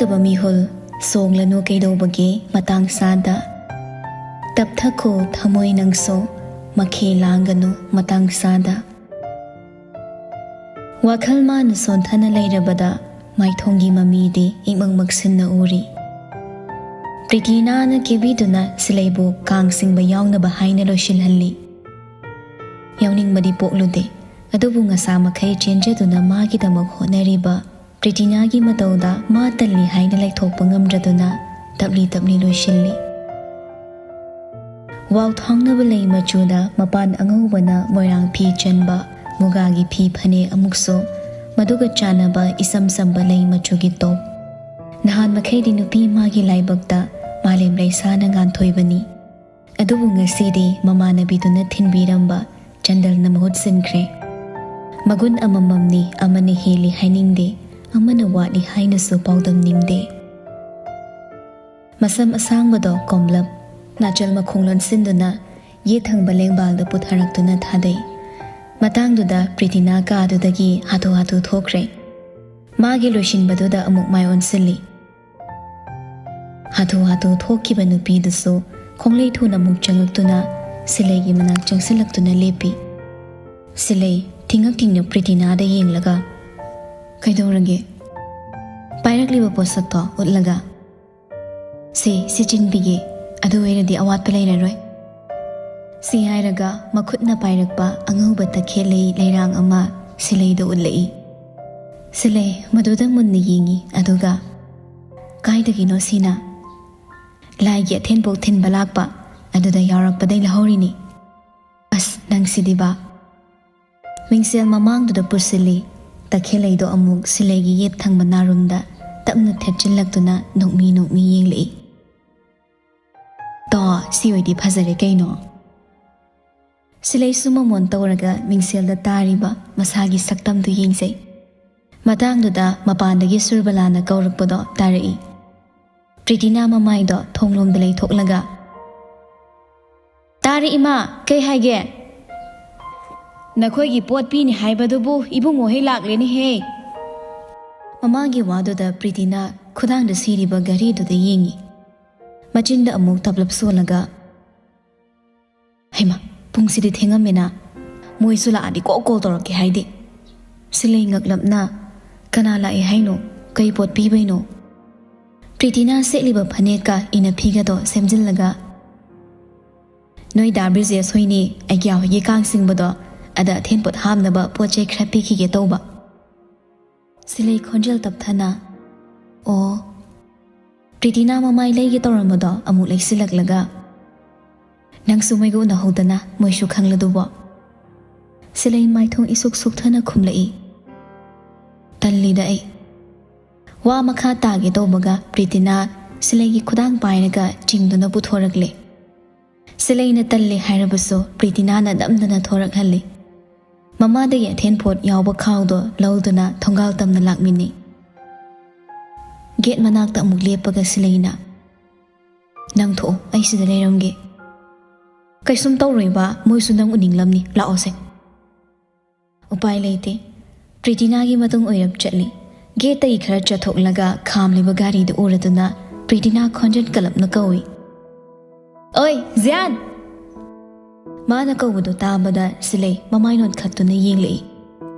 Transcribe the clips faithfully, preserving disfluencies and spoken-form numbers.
ꯃꯤꯍꯨꯜ ꯁꯣꯡꯂꯅꯨ ꯀꯩꯗꯧꯕꯒꯦ ꯃꯇꯥꯡ ꯆꯥꯗ꯫ ꯇꯞꯊꯈꯣ ꯊꯃꯣꯏ ꯅꯪꯁꯨ, ꯃꯈꯦ ꯂꯥꯡꯒꯅꯨ ꯃꯇꯥꯡ ꯆꯥꯗ꯫ ꯋꯥꯈꯜ ꯃꯥꯅ ꯁꯣꯟꯊꯅ ꯂꯩꯔꯕꯗ ꯃꯥꯏꯊꯣꯡꯒꯤ ꯃꯃꯤꯗꯤ ꯏꯃꯛ ꯃꯛꯁꯤꯟꯅ ꯎꯔꯤ꯫ ꯄ꯭ꯔꯤꯇꯤꯅꯥꯅ ꯀꯦꯕꯤꯗꯨꯅ ꯁꯤꯂꯩꯕꯨ ꯀꯥꯡ ꯆꯤꯡꯕ ꯌꯥꯎꯅꯕ ꯍꯥꯏꯅ ꯂꯣꯏꯁꯤꯜꯍꯜꯂꯤ꯫ ꯌꯥꯎꯅꯤꯡꯕꯗꯤ ꯄꯣꯛꯂꯨꯗꯦ, ꯑꯗꯨꯕꯨ ꯉꯁꯥ ꯃꯈꯩ ꯆꯦꯟꯖꯗꯨꯅ ꯃꯥꯒꯤꯗꯃꯛ ꯍꯣꯠꯅꯔꯤꯕ ꯄ꯭ꯔꯤꯇꯤꯅꯥꯒꯤ ꯃꯇꯧꯗ ꯃꯥ ꯇꯜꯂꯤ ꯍꯥꯏꯅ ꯂꯩꯊꯣꯛꯄ ꯉꯝꯗ꯭ꯔꯗꯨꯅ ꯇꯞꯂꯤ ꯇꯞꯂꯤ ꯂꯣꯏꯁꯤꯜꯂꯤ꯫ ꯋꯥꯎ ꯊꯥꯡꯅꯕ ꯂꯩ ꯃꯆꯨꯗ ꯃꯄꯥꯟ ꯑꯉꯧꯕꯅ ꯃꯣꯏꯔꯥꯡ ꯐꯤ ꯆꯟꯕ ꯃꯨꯒꯥꯒꯤ ꯐꯤ ꯐꯅꯦꯛ ꯑꯃꯨꯛꯁꯨ, ꯃꯗꯨꯒ ꯆꯥꯟꯅꯕ ꯏꯆꯝ ꯆꯝꯕ ꯂꯩ ꯃꯆꯨꯒꯤ ꯇꯣꯞ꯫ ꯅꯍꯥꯟ ꯃꯈꯩꯗꯤ ꯅꯨꯄꯤ ꯃꯥꯒꯤ ꯂꯥꯏꯕꯛꯇ ꯃꯥꯂꯦꯝ ꯂꯩꯁꯥꯅ ꯉꯥꯟꯊꯣꯏꯕꯅꯤ꯫ ꯑꯗꯨꯕꯨ ꯉꯁꯤꯗꯤ ꯃꯃꯥꯟꯅꯕꯤꯗꯨꯅ ꯊꯤꯟꯕꯤꯔꯝꯕ ꯆꯟꯗꯜꯅ ꯃꯍꯨꯠ ꯁꯤꯟꯈ꯭ꯔꯦ꯫ ꯃꯒꯨꯟ ꯑꯃꯃꯝꯅꯤ, ꯑꯃꯅ ꯍꯦꯜꯂꯤ ꯍꯥꯏꯅꯤꯡꯗꯦ, ꯑꯃꯅ ꯋꯥꯠꯂꯤ ꯍꯥꯏꯅꯁꯨ ꯄꯥꯎꯗꯝꯅꯤꯡꯗꯦ꯫ ꯃꯁꯝ ꯑꯁꯥꯡꯕꯗꯣ ꯀꯣꯝꯂꯞ, ꯅꯥꯆꯜ ꯃꯈꯣꯡ ꯂꯣꯟꯁꯤꯟꯗꯨꯅ ꯌꯦꯠ ꯊꯪꯕ ꯂꯦꯡꯕꯥꯜꯗ ꯄꯨꯊꯔꯛꯇꯨꯅ ꯊꯥꯗꯩ꯫ ꯃꯇꯥꯡꯗꯨꯗ ꯄ꯭ꯔꯤꯇꯤꯅꯥ ꯀꯥꯗꯨꯗꯒꯤ ꯍꯥꯊꯨ ꯍꯥꯊꯨ ꯊꯣꯛꯈ꯭ꯔꯦ꯫ ꯃꯥꯒꯤ ꯂꯣꯏꯁꯤꯟꯕꯗꯨꯗ ꯑꯃꯨꯛ ꯃꯥꯏ ꯑꯣꯟꯁꯤꯜꯂꯤ꯫ ꯍꯥꯊꯨ ꯍꯥꯊꯨ ꯊꯣꯛꯈꯤꯕ ꯅꯨꯄꯤꯗꯨꯁꯨ ꯈꯣꯡꯂꯩ ꯊꯨꯅ ꯑꯃꯨꯛ ꯆꯪꯉꯛꯇꯨꯅ ꯁꯤꯂꯩꯒꯤ ꯃꯅꯥꯛ ꯆꯪꯁꯤꯜꯂꯛꯇꯨꯅ ꯂꯦꯞꯄꯤ꯫ ꯁꯤꯂꯩ ꯊꯤꯡꯉꯛ ꯊꯤꯡꯅ ꯄ꯭ꯔꯤꯇꯤꯅꯥꯗ ꯌꯦꯡꯂꯒ, "ꯀꯩꯗꯧꯔꯒꯦ?" "ꯄꯥꯏꯔꯛꯂꯤꯕ ꯄꯣꯠꯁꯛꯇꯣ ꯎꯠꯂꯒ, "ꯁꯦ, ꯁꯤ ꯆꯤꯟꯕꯤꯒꯦ, ꯑꯗꯨ ꯑꯣꯏꯔꯗꯤ ꯑꯋꯥꯠꯄ ꯂꯩꯔꯔꯣꯏ"꯫ ꯁꯤ ꯍꯥꯏꯔꯒ ꯃꯈꯨꯠꯅ ꯄꯥꯏꯔꯛꯄ ꯑꯉꯧꯕ ꯇꯈꯦꯜꯂꯩ ꯂꯩꯔꯥꯡ ꯑꯃ ꯁꯤꯂꯩꯗ ꯎꯠꯂꯛꯏ꯫ ꯁꯤꯂꯩ ꯃꯗꯨꯗ ꯃꯨꯟꯅ ꯌꯦꯡꯉꯤ, ꯑꯗꯨꯒ, "ꯀꯥꯏꯗꯒꯤꯅꯣ ꯁꯤꯅ?" "ꯂꯥꯏꯒꯤ ꯑꯊꯦꯟꯄꯣꯛ ꯊꯤꯟꯕ ꯂꯥꯛꯄ, ꯑꯗꯨꯗ ꯌꯥꯎꯔꯛꯄꯗꯩ ꯂꯧꯍꯧꯔꯤꯅꯤ"꯫ "ꯑꯁ, ꯅꯪꯁꯤꯗꯤꯕ!" ꯃꯤꯡꯁꯦꯜ ꯃꯃꯥꯡꯗꯨꯗ ꯄꯨꯁꯤꯜꯂꯤ꯫ ꯇꯈꯦꯜꯂꯩꯗꯣ ꯑꯃꯨꯛ ꯁꯤꯂꯩꯒꯤ ꯌꯦꯠ ꯊꯪꯕ ꯅꯥꯔꯨꯝꯗ ꯇꯞꯅ ꯊꯦꯠꯆꯤꯜꯂꯛꯇꯨꯅ ꯅꯣꯛꯃꯤ ꯅꯣꯛꯃꯤ ꯌꯦꯡꯂꯛꯏ꯫ "ꯇꯣ, ꯁꯤ ꯑꯣꯏꯗꯤ ꯐꯖꯔꯦ ꯀꯩꯅꯣ"꯫ ꯁꯤꯂꯩꯁꯨ ꯃꯃꯣꯟ ꯇꯧꯔꯒ ꯃꯤꯡꯁꯦꯜꯗ ꯇꯥꯔꯤꯕ ꯃꯁꯥꯒꯤ ꯁꯛꯇꯝꯗꯨ ꯌꯦꯡꯖꯩ꯫ ꯃꯇꯥꯡꯗꯨꯗ ꯃꯄꯥꯟꯗꯒꯤ ꯁꯨꯔꯕꯂꯥꯅ ꯀꯧꯔꯛꯄꯗꯣ ꯇꯥꯔꯛꯏ꯫ ꯄ꯭ꯔꯤꯇꯤꯅꯥ ꯃꯃꯥꯏꯗꯣ ꯊꯣꯡꯂꯣꯝꯗ ꯂꯩꯊꯣꯛꯂꯒ, "ꯇꯥꯔꯦ ꯏꯃꯥ, ꯀꯩ ꯍꯥꯏꯒꯦ?" "ꯅꯈꯣꯏꯒꯤ ꯄꯣꯠ ꯄꯤꯅꯤ ꯍꯥꯏꯕꯗꯨꯕꯨ ꯏꯕꯨꯡꯉꯣ ꯍꯩ ꯂꯥꯛꯂꯦꯅꯦꯍꯦ"꯫ ꯃꯃꯥꯒꯤ ꯋꯥꯗꯨꯗ ꯄ꯭ꯔꯤꯇꯤꯅ ꯈꯨꯗꯥꯡꯗ ꯁꯤꯔꯤꯕ ꯘꯔꯤꯗꯨꯗ ꯌꯦꯡꯉꯤ꯫ ꯃꯆꯤꯟꯗ ꯑꯃꯨꯛ ꯇꯞꯂꯞ ꯁꯣꯜꯂꯒ, "ꯍꯩꯃꯥ, ꯄꯨꯡꯁꯤꯗꯤ ꯊꯦꯡꯉꯝꯃꯦꯅ꯫ ꯃꯣꯏꯁꯨ ꯂꯥꯛꯑꯗꯤ ꯀꯣꯛ ꯀꯣꯜ ꯇꯧꯔꯛꯀꯦ ꯍꯥꯏꯗꯦ꯫" ꯁꯤꯂꯩ ꯉꯛꯂꯞꯅ, "ꯀꯅꯥ ꯂꯥꯛꯑꯦ ꯍꯥꯏꯅꯣ? ꯀꯩ ꯄꯣꯠ ꯄꯤꯕꯩꯅꯣ?" ꯄ꯭ꯔꯤꯇꯤꯅ ꯁꯦꯠꯂꯤꯕ ꯐꯅꯦꯛꯀ ꯏꯅ ꯐꯤꯒꯗꯣ ꯁꯦꯝꯖꯤꯜꯂꯒ, "ꯅꯣꯏ ꯗꯥ ꯕ꯭ꯔꯤꯖꯦꯁ ꯍꯣꯏꯅꯦ, ꯑꯩꯒ꯭ꯌꯥ ꯍꯣꯏꯒꯤ ꯀꯥꯡ ꯆꯤꯡꯕꯗꯣ, ꯑꯗ ꯑꯊꯦꯟꯄꯣꯠ ꯍꯥꯞꯅꯕ ꯄꯣꯠ ꯆꯩ ꯈꯔ ꯄꯤꯈꯤꯒꯦ ꯇꯧꯕ꯫" ꯁꯤꯂꯩ ꯈꯣꯟꯖꯦꯜ ꯇꯞꯊꯅ, "ꯑꯣ꯫" ꯄ꯭ꯔꯤꯇꯤꯅꯥ ꯃꯃꯥꯏ ꯂꯩꯒꯦ ꯇꯧꯔꯝꯕꯗꯣ ꯑꯃꯨꯛ ꯂꯩꯁꯤꯜꯂꯛꯂꯒ, "ꯅꯪꯁꯨ ꯃꯣꯏꯒ ꯎꯅꯍꯧꯗꯅ ꯃꯣꯏꯁꯨ ꯈꯪꯂꯗꯨꯕꯣ?" ꯁꯤꯂꯩ ꯃꯥꯏꯊꯣꯡ ꯏꯁꯨꯛ ꯁꯨꯛꯊꯅ ꯈꯨꯝꯂꯛꯏ, "ꯇꯜꯂꯤꯗ ꯑꯩ꯫" ꯋꯥ ꯃꯈꯥ ꯇꯥꯒꯦ ꯇꯧꯕꯒ ꯄ꯭ꯔꯤꯇꯤꯅꯥ ꯁꯤꯂꯩꯒꯤ ꯈꯨꯗꯥꯡ ꯄꯥꯏꯔꯒ ꯆꯤꯡꯗꯨꯅ ꯄꯨꯊꯣꯔꯛꯂꯦ꯫ ꯁꯤꯂꯩꯅ ꯇꯜꯂꯦ ꯍꯥꯏꯔꯕꯁꯨ ꯄ꯭ꯔꯤꯇꯤꯅꯥꯅ ꯅꯝꯗꯅ ꯊꯣꯔꯛꯍꯜꯂꯤ꯫ ꯃꯃꯥꯗꯒꯤ ꯑꯊꯦꯟ ꯄꯣꯠ ꯌꯥꯎꯕ ꯈꯥꯎꯗꯣ ꯂꯧꯗꯨꯅ ꯊꯣꯡꯒꯥꯜ ꯇꯝꯅ ꯂꯥꯛꯃꯤꯟꯅꯩ꯫ ꯒꯦꯠ ꯃꯅꯥꯛꯇ ꯑꯃꯨꯛ ꯂꯦꯞꯄꯒ ꯁꯤꯂꯩꯅ, "ꯅꯪ ꯊꯣꯛꯑꯣ, ꯑꯩ ꯁꯤꯗ ꯂꯩꯔꯝꯒꯦ꯫" "ꯀꯩꯁꯨꯝ ꯇꯧꯔꯣꯏꯕ, ꯃꯣꯏꯁꯨ ꯅꯪ ꯎꯅꯤꯡꯂꯝꯅꯤ, ꯂꯥꯛꯑꯣꯁꯦ꯫" ꯎꯄꯥꯏ ꯂꯩꯇꯦ꯫ ꯄ꯭ꯔꯤꯇꯤꯅꯥꯒꯤ ꯃꯇꯨꯡ ꯑꯣꯏꯔꯞ ꯆꯠꯂꯤ꯫ ꯒꯦꯠꯇꯒꯤ ꯈꯔ ꯆꯠꯊꯣꯛꯂꯒ ꯈꯥꯝꯂꯤꯕ ꯒꯥꯔꯤꯗꯨ ꯎꯔꯗꯨꯅ ꯄ꯭ꯔꯤꯇꯤꯅꯥ ꯈꯣꯟꯖꯦꯜ ꯀꯜꯂꯞꯅ ꯀꯧꯏ, "ꯑꯣꯏ, ꯖꯤꯌꯥꯟ!" ꯃꯥꯅ ꯀꯧꯕꯗꯨ ꯇꯥꯕꯗ ꯁꯤꯂꯩ ꯃꯃꯥꯏ ꯅꯣꯟꯈꯠꯇꯨꯅ ꯌꯦꯡꯂꯛꯏ꯫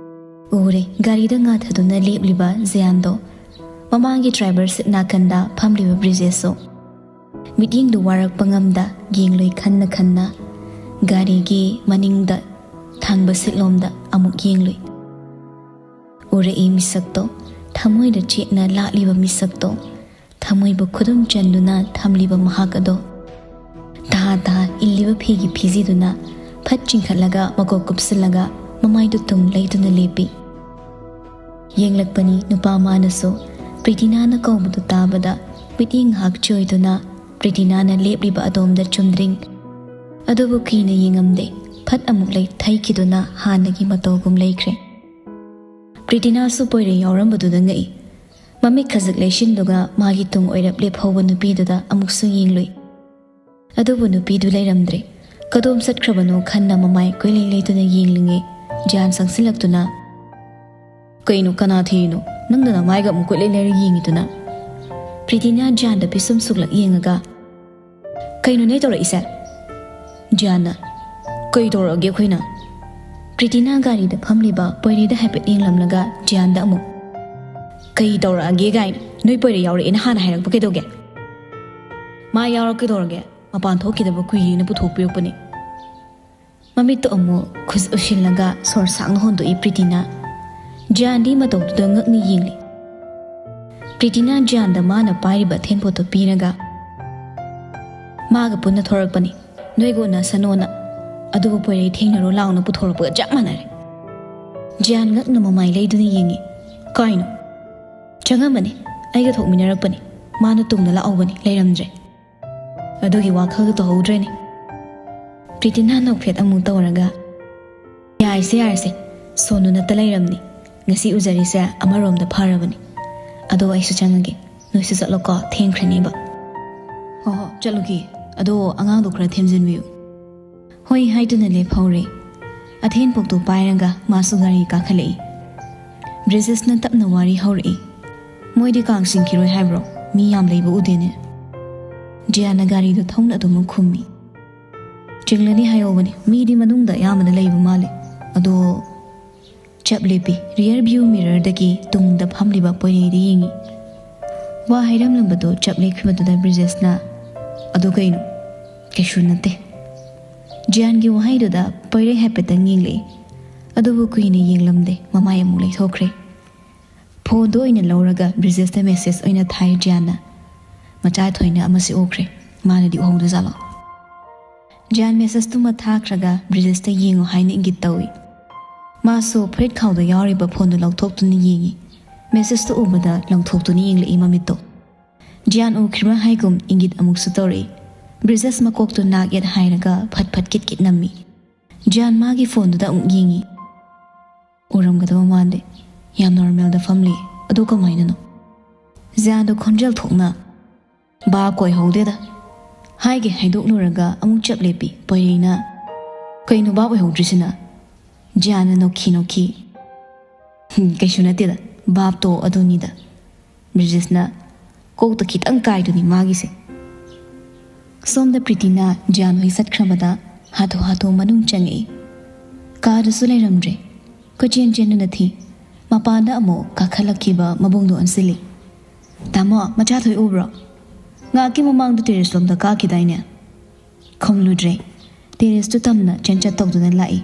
ꯎꯔꯦ, ꯒꯥꯔꯤꯗ ꯉꯥꯊꯗꯨꯅ ꯂꯦꯞꯂꯤꯕ ꯖꯤꯌꯥꯟꯗꯣ꯫ ꯃꯃꯥꯡꯒꯤ ꯗ꯭ꯔꯥꯏꯚꯔ ꯁꯤꯠ ꯅꯥꯀꯟꯗ ꯐꯝꯂꯤꯕ ꯕ꯭ꯔꯤꯖꯦꯁꯁꯨ꯫ ꯃꯤꯠꯌꯦꯡꯗꯨ ꯋꯥꯔꯛꯄ ꯉꯝꯗ ꯌꯦꯡꯂꯨꯏ ꯈꯟꯅ ꯈꯟꯅ꯫ ꯒꯥꯔꯤꯒꯤ ꯃꯅꯤꯡꯗ ꯊꯪꯕ ꯁꯤꯠꯂꯣꯝꯗ ꯑꯃꯨꯛ ꯌꯦꯡꯂꯨꯏ꯫ ꯎꯔꯛꯏ ꯃꯤꯁꯛꯇꯣ, ꯊꯃꯣꯏꯗ ꯆꯦꯠꯅ ꯂꯥꯠꯂꯤꯕ ꯃꯤꯁꯛꯇꯣ, ꯊꯃꯣꯏꯕꯨ ꯈꯨꯗꯨꯝ ꯆꯟꯗꯨꯅ ꯊꯝꯂꯤꯕ ꯃꯍꯥꯛ ꯑꯗꯣ꯫ ꯇꯍꯥ ꯇꯍꯥ ꯏꯜꯂꯤꯕ ꯐꯤꯒꯤ ꯐꯤꯖꯤꯗꯨꯅ ꯐꯠ ꯆꯤꯡꯈꯠꯂꯒ ꯃꯀꯣꯛ ꯀꯨꯞꯁꯤꯜꯂꯒ ꯃꯃꯥꯏꯗꯨ ꯇꯨꯝ ꯂꯩꯗꯨꯅ ꯂꯦꯞꯄꯤ꯫ ꯌꯦꯡꯂꯛꯄꯅꯤ ꯅꯨꯄꯥ ꯃꯥꯅꯁꯨ꯫ ꯄ꯭ꯔꯤꯇꯤꯅꯥꯅ ꯀꯧꯕꯗꯨ ꯇꯥꯕꯗ ꯃꯤꯠꯌꯦꯡ ꯉꯥꯏꯍꯥꯛ ꯆꯣꯏꯗꯨꯅ ꯄ꯭ꯔꯤꯇꯤꯅꯥꯅ ꯂꯦꯞꯂꯤꯕ ꯑꯗꯣꯝꯗ ꯆꯨꯝꯗ꯭ꯔꯤꯡ꯫ ꯑꯗꯨꯕꯨ ꯀꯨꯏꯅ ꯌꯦꯡꯉꯝꯗꯦ, ꯐꯠ ꯑꯃꯨꯛ ꯂꯩꯊꯩꯈꯤꯗꯨꯅ ꯍꯥꯟꯅꯒꯤ ꯃꯇꯧꯒꯨꯝ ꯂꯩꯈ꯭ꯔꯦ꯫ ꯄ꯭ꯔꯤꯇꯤꯅꯥꯁꯨ ꯄꯣꯏꯔꯩ ꯌꯥꯎꯔꯝꯕꯗꯨꯗ ꯉꯛꯏ꯫ ꯃꯃꯤꯠ ꯈꯖꯤꯛ ꯂꯩꯁꯤꯟꯗꯨꯒ ꯃꯥꯒꯤ ꯇꯨꯡ ꯑꯣꯏꯔꯞ ꯂꯦꯞꯍꯧꯕ ꯅꯨꯄꯤꯗꯨꯗ ꯑꯃꯨꯛꯁꯨ ꯌꯦꯡꯂꯨꯏ꯫ ꯑꯗꯨꯕꯨ ꯅꯨꯄꯤꯗꯨ ꯂꯩꯔꯝꯗ꯭ꯔꯦ꯫ ꯀꯗꯣꯝ ꯆꯠꯈ꯭ꯔꯕꯅꯣ ꯈꯟꯅ ꯃꯃꯥꯏ ꯀꯣꯏꯂꯩ ꯂꯩꯗꯨꯅ ꯌꯦꯡꯂꯤꯉꯩ ꯖꯤꯌꯥꯟ ꯆꯪꯁꯤꯜꯂꯛꯇꯨꯅ, "ꯀꯩꯅꯣ, ꯀꯅꯥ ꯊꯤꯔꯤꯅꯣ?" ꯅꯪꯅ ꯅꯃꯥꯏꯒ ꯑꯃꯨꯛ ꯀꯣꯏꯂꯩ ꯂꯩꯔ ꯌꯦꯡꯉꯤꯗꯨꯅ? ꯄ꯭ꯔꯤꯇꯤꯅ ꯖꯤꯌꯥꯟꯗ ꯄꯤꯁꯨꯝ ꯁꯨꯛꯂꯛ ꯌꯦꯡꯉꯒ, "ꯀꯩꯅꯣ ꯅꯣꯏ ꯇꯧꯔꯛꯏꯁꯦ?" ꯖꯤꯌꯥꯟꯅ, "ꯀꯩ ꯇꯧꯔꯛꯑꯒꯦ ꯑꯩꯈꯣꯏꯅ?" ꯄ꯭ꯔꯤꯇꯤꯅ ꯒꯥꯔꯤꯗ ꯐꯝꯂꯤꯕ ꯄꯣꯏꯔꯩꯗ ꯍꯥꯏꯐꯦꯠ ꯌꯦꯡꯂꯝꯂꯒ ꯖꯤꯌꯥꯟꯗ ꯑꯃꯨꯛ, "ꯀꯩ ꯇꯧꯔꯛꯑꯒꯦ ꯀꯥꯏꯅ? ꯅꯣꯏ ꯄꯣꯏꯔꯩ ꯌꯥꯎꯔꯛꯑꯦꯅ ꯍꯥꯟꯅ ꯍꯥꯏꯔꯛꯄ ꯀꯩꯗꯧꯒꯦ? ꯃꯥ ꯌꯥꯎꯔꯛꯀꯗꯧꯔꯒꯦ, ꯃꯄꯥꯟ ꯊꯣꯛꯈꯤꯗꯕ ꯀꯨꯏꯔꯦꯅ ꯄꯨꯊꯣꯛꯄꯤꯔꯛꯄꯅꯦ꯫" ꯃꯃꯤꯠꯇꯣ ꯑꯃꯨꯛ ꯈꯨꯠ ꯎꯁꯤꯜꯂꯒ ꯁꯣꯔ ꯁꯥꯡꯅ ꯍꯣꯟꯗꯣꯛꯏ ꯄ꯭ꯔꯤꯇꯤꯅ꯫ ꯖꯤꯌꯥꯟꯗꯤ ꯃꯇꯧꯗꯨꯗ ꯉꯛꯅ ꯌꯦꯡꯂꯤ꯫ ꯄ꯭ꯔꯤꯇꯤꯅ ꯖꯤꯌꯥꯟꯗ ꯃꯥꯅ ꯄꯥꯏꯔꯤꯕ ꯊꯦꯟꯄꯣꯠꯇꯣ ꯄꯤꯔꯒ, "ꯃꯥꯒ ꯄꯨꯟꯅ ꯊꯣꯔꯛꯄꯅꯤ, ꯅꯣꯏꯒ ꯎꯅꯁꯅꯣꯅ꯫ ꯑꯗꯨꯕꯨ ꯄꯣꯏꯔꯩ ꯊꯦꯡꯅꯔꯣ ꯂꯥꯎꯅ ꯄꯨꯊꯣꯔꯛꯄꯒ ꯆꯞ ꯃꯥꯟꯅꯔꯦ꯫" ꯖꯤꯌꯥꯟ ꯉꯛꯅ ꯃꯃꯥꯏ ꯂꯩꯗꯨꯅ ꯌꯦꯡꯉꯤ꯫ "ꯀꯥꯏꯅꯣ?" "ꯆꯪꯉꯝꯕꯅꯤ, ꯑꯩꯒ ꯊꯣꯛꯃꯤꯟꯅꯔꯛꯄꯅꯤ, ꯃꯥꯅ ꯇꯨꯡꯗ ꯂꯥꯛꯍꯧꯕꯅꯤ, ꯂꯩꯔꯝꯗ꯭ꯔꯦ꯫" ꯑꯗꯨꯒꯤ ꯋꯥꯈꯜꯒ ꯇꯧꯍꯧꯗ꯭ꯔꯦꯅꯦ꯫ ꯄ꯭ꯔꯤꯇꯤꯅ ꯅꯣꯛꯐꯦꯠ ꯑꯃꯨꯛ ꯇꯧꯔꯒ, "ꯌꯥꯔꯦꯁꯦ, ꯌꯥꯔꯦꯁꯦ, ꯁꯣꯅꯨ ꯅꯠꯇ ꯂꯩꯔꯝꯅꯤ꯫ ꯉꯁꯤ ꯎꯖꯔꯤꯁꯦ ꯑꯃꯔꯣꯝꯗ ꯐꯔꯕꯅꯤ꯫ ꯑꯗꯣ ꯑꯩꯁꯨ ꯆꯪꯉꯒꯦ, ꯅꯣꯏꯁꯨ ꯆꯠꯂꯣꯀꯣ, ꯊꯦꯡꯈ꯭ꯔꯅꯦꯕ꯫" "ꯍꯣ ꯍꯣ, ꯆꯠꯂꯨꯒꯦ꯫ ꯑꯗꯣ ꯑꯉꯥꯡꯗꯣ ꯈꯔ ꯊꯦꯝꯖꯤꯟꯕꯤꯌꯨ꯫" ꯍꯣꯏ ꯍꯥꯏꯗꯨꯅ ꯂꯦꯞꯍꯧꯔꯦ꯫ ꯑꯊꯦꯟ ꯄꯣꯛꯇꯣ ꯄꯥꯏꯔꯒ ꯃꯥꯁꯨ ꯒꯥꯔꯤ ꯀꯥꯈꯠꯂꯛꯏ꯫ ꯕ꯭ꯔꯤꯖꯦꯁꯅ ꯇꯞꯅ ꯋꯥꯔꯤ ꯍꯧꯔꯛꯏ꯫ "ꯃꯣꯏꯗꯤ ꯀꯥꯡ ꯆꯤꯡꯈꯤꯔꯣꯏ ꯍꯥꯏꯕ꯭ꯔꯣ? ꯃꯤ ꯌꯥꯝ ꯂꯩꯕ ꯎꯗꯦꯅꯦ꯫" ꯖꯤꯌꯥꯅ ꯒꯥꯔꯤꯗꯣ ꯊꯧꯅ ꯑꯗꯨꯃꯛ ꯈꯨꯝꯃꯤ꯫ "ꯆꯤꯡꯂꯅꯤ ꯍꯥꯏꯍꯧꯕꯅꯤ, ꯃꯤꯗꯤ ꯃꯅꯨꯡꯗ ꯑꯌꯥꯝꯕꯅ ꯂꯩꯕ ꯃꯥꯜꯂꯦ꯫ ꯑꯗꯣ..." ꯆꯞ ꯂꯦꯞꯄꯤ꯫ Rear view mirrorꯗꯒꯤ ꯇꯨꯡꯗ ꯐꯝꯂꯤꯕ ꯄꯣꯏꯔꯩꯗ ꯌꯦꯡꯉꯤ꯫ ꯋꯥ ꯍꯥꯏꯔꯝꯂꯝꯕꯗꯨ ꯆꯞ ꯂꯦꯞꯈꯤꯕꯗꯨꯗ ꯕ꯭ꯔꯤꯖꯦꯁꯅ, "ꯑꯗꯨ ꯀꯩꯅꯣ?" "ꯀꯩꯁꯨ ꯅꯠꯇꯦ꯫" ꯖꯤꯌꯥꯟꯒꯤ ꯋꯥꯍꯩꯗꯨꯗ ꯄꯣꯏꯔꯩ ꯍꯥꯏꯐꯦꯠꯇꯪ ꯌꯦꯡꯂꯛꯏ꯫ ꯑꯗꯨꯕꯨ ꯀꯨꯏꯅ ꯌꯦꯡꯂꯝꯗꯦ, ꯃꯃꯥꯏ ꯑꯃꯨꯛ ꯂꯩꯊꯣꯛꯈ꯭ꯔꯦ꯫ ꯐꯣꯟꯗꯣ ꯑꯣꯏꯅ ꯂꯧꯔꯒ ꯕ꯭ꯔꯤꯖꯦꯁꯇ message ꯑꯣꯏꯅ ꯊꯥꯏ ꯖꯤꯌꯥꯟꯅ꯫ "ꯃꯆꯥ ꯊꯣꯏꯅ ꯑꯃꯁꯤ ꯎꯈ꯭ꯔꯦ, ꯃꯥꯅꯗꯤ ꯎꯍꯧꯗꯖꯥꯠꯂꯣ?" ꯖꯤꯌꯥꯟ messageꯇꯨꯃ ꯊꯥꯈ꯭ꯔꯒ ꯕ꯭ꯔꯤꯖꯦꯁꯇ ꯌꯦꯡꯉꯨ ꯍꯥꯏꯅ ꯏꯪꯒꯤꯠ ꯇꯧꯏ꯫ ꯃꯥꯁꯨ ꯐꯨꯔꯤꯠ ꯈꯥꯎꯗ ꯌꯥꯎꯔꯤꯕ ꯐꯣꯟꯗꯨ ꯂꯧꯊꯣꯛꯇꯨꯅ ꯌꯦꯡꯉꯤ꯫ Messageꯇꯨ ꯎꯕꯗ ꯂꯪꯊꯣꯛꯇꯨꯅ ꯌꯦꯡꯂꯛꯏ ꯃꯃꯤꯠꯇꯣ꯫ ꯖꯤꯌꯥꯟ ꯎꯈ꯭ꯔꯤꯕ ꯍꯥꯏꯒꯨꯝ ꯏꯪꯒꯤꯠ ꯑꯃꯨꯛꯁꯨ ꯇꯧꯔꯛꯏ꯫ ꯕ꯭ꯔꯤꯖꯦꯁ ꯃꯀꯣꯛꯇꯨ ꯅꯥꯛ ꯌꯦꯠ ꯍꯥꯏꯔꯒ ꯐꯠ ꯐꯠ ꯀꯤꯠ ꯀꯤꯠ ꯅꯝꯃꯤ꯫ ꯖꯤꯌꯥꯟ ꯃꯥꯒꯤ ꯐꯣꯟꯗꯨꯗ ꯑꯃꯨꯛ ꯌꯦꯡꯉꯤ꯫ ꯎꯔꯝꯒꯗꯕ ꯃꯥꯟꯗꯦ꯫ ꯌꯥꯝ normalꯗ ꯐꯝꯂꯤ꯫ ꯑꯗꯨ ꯀꯃꯥꯏꯅꯅꯣ? ꯖꯤꯌꯥꯟꯗꯣ ꯈꯣꯟꯖꯦꯜ ꯊꯣꯛꯅ, "ꯚꯥꯞ ꯑꯣꯏꯍꯧꯗꯦꯗ꯫" ꯍꯥꯏꯒꯦ ꯍꯥꯏꯗꯣꯛꯂꯨꯔꯒ ꯑꯃꯨꯛ ꯆꯞ ꯂꯦꯞꯄꯤ꯫ ꯄꯣꯏꯔꯩꯅ, "ꯀꯩꯅꯣ ꯚꯥꯞ ꯑꯣꯏꯍꯧꯗ꯭ꯔꯤꯁꯤꯅ?" ꯖꯤꯌꯥꯟꯅ ꯅꯣꯛꯈꯤ ꯅꯣꯛꯈꯤ꯫ "ꯍꯨꯝ, ꯀꯩꯁꯨ ꯅꯠꯇꯦꯗ꯫ ꯚꯥꯞꯇꯣ ꯑꯗꯨꯅꯤꯗ꯫ ꯕ꯭ꯔꯤꯖꯦꯁꯅ ꯀꯣꯛꯇ ꯈꯤꯇꯪ ꯀꯥꯏꯗꯨꯅꯤ ꯃꯥꯒꯤꯁꯦ꯫ ꯁꯣꯝꯗ ꯄ꯭ꯔꯤꯇꯤꯅ ꯖꯤꯌꯥꯟ ꯍꯣꯏ ꯆꯠꯈ꯭ꯔꯕꯗ ꯍꯥꯊꯨ ꯍꯥꯊꯨ ꯃꯅꯨꯡ ꯆꯪꯉꯛꯏ꯫ ꯀꯥꯗꯁꯨ ꯂꯩꯔꯝꯗ꯭ꯔꯦ꯫ ꯀꯣꯏꯆꯦꯟ ꯆꯦꯟꯗꯨꯅ ꯊꯤ꯫ ꯃꯄꯥꯟꯗ ꯑꯃꯨꯛ ꯀꯥꯈꯠꯂꯛꯈꯤꯕ ꯃꯕꯨꯡꯗꯣ ꯑꯣꯟꯁꯤꯜꯂꯤ꯫ "ꯇꯥꯃꯣ, ꯃꯆꯥꯊꯣꯏ ꯎꯕ꯭ꯔꯣ? ꯉꯥꯏꯍꯥꯛꯀꯤ ꯃꯃꯥꯡꯗ ꯇꯦꯔꯦꯁ ꯂꯣꯝꯗ ꯀꯥꯈꯤꯗꯥꯏꯅꯦ?" ꯈꯨꯝꯂꯨꯗ꯭ꯔꯦ꯫ ꯇꯦꯔꯦꯁꯇꯨ ꯇꯝꯅ ꯆꯦꯟꯆꯠ ꯇꯧꯗꯨꯅ ꯂꯥꯛꯏ꯫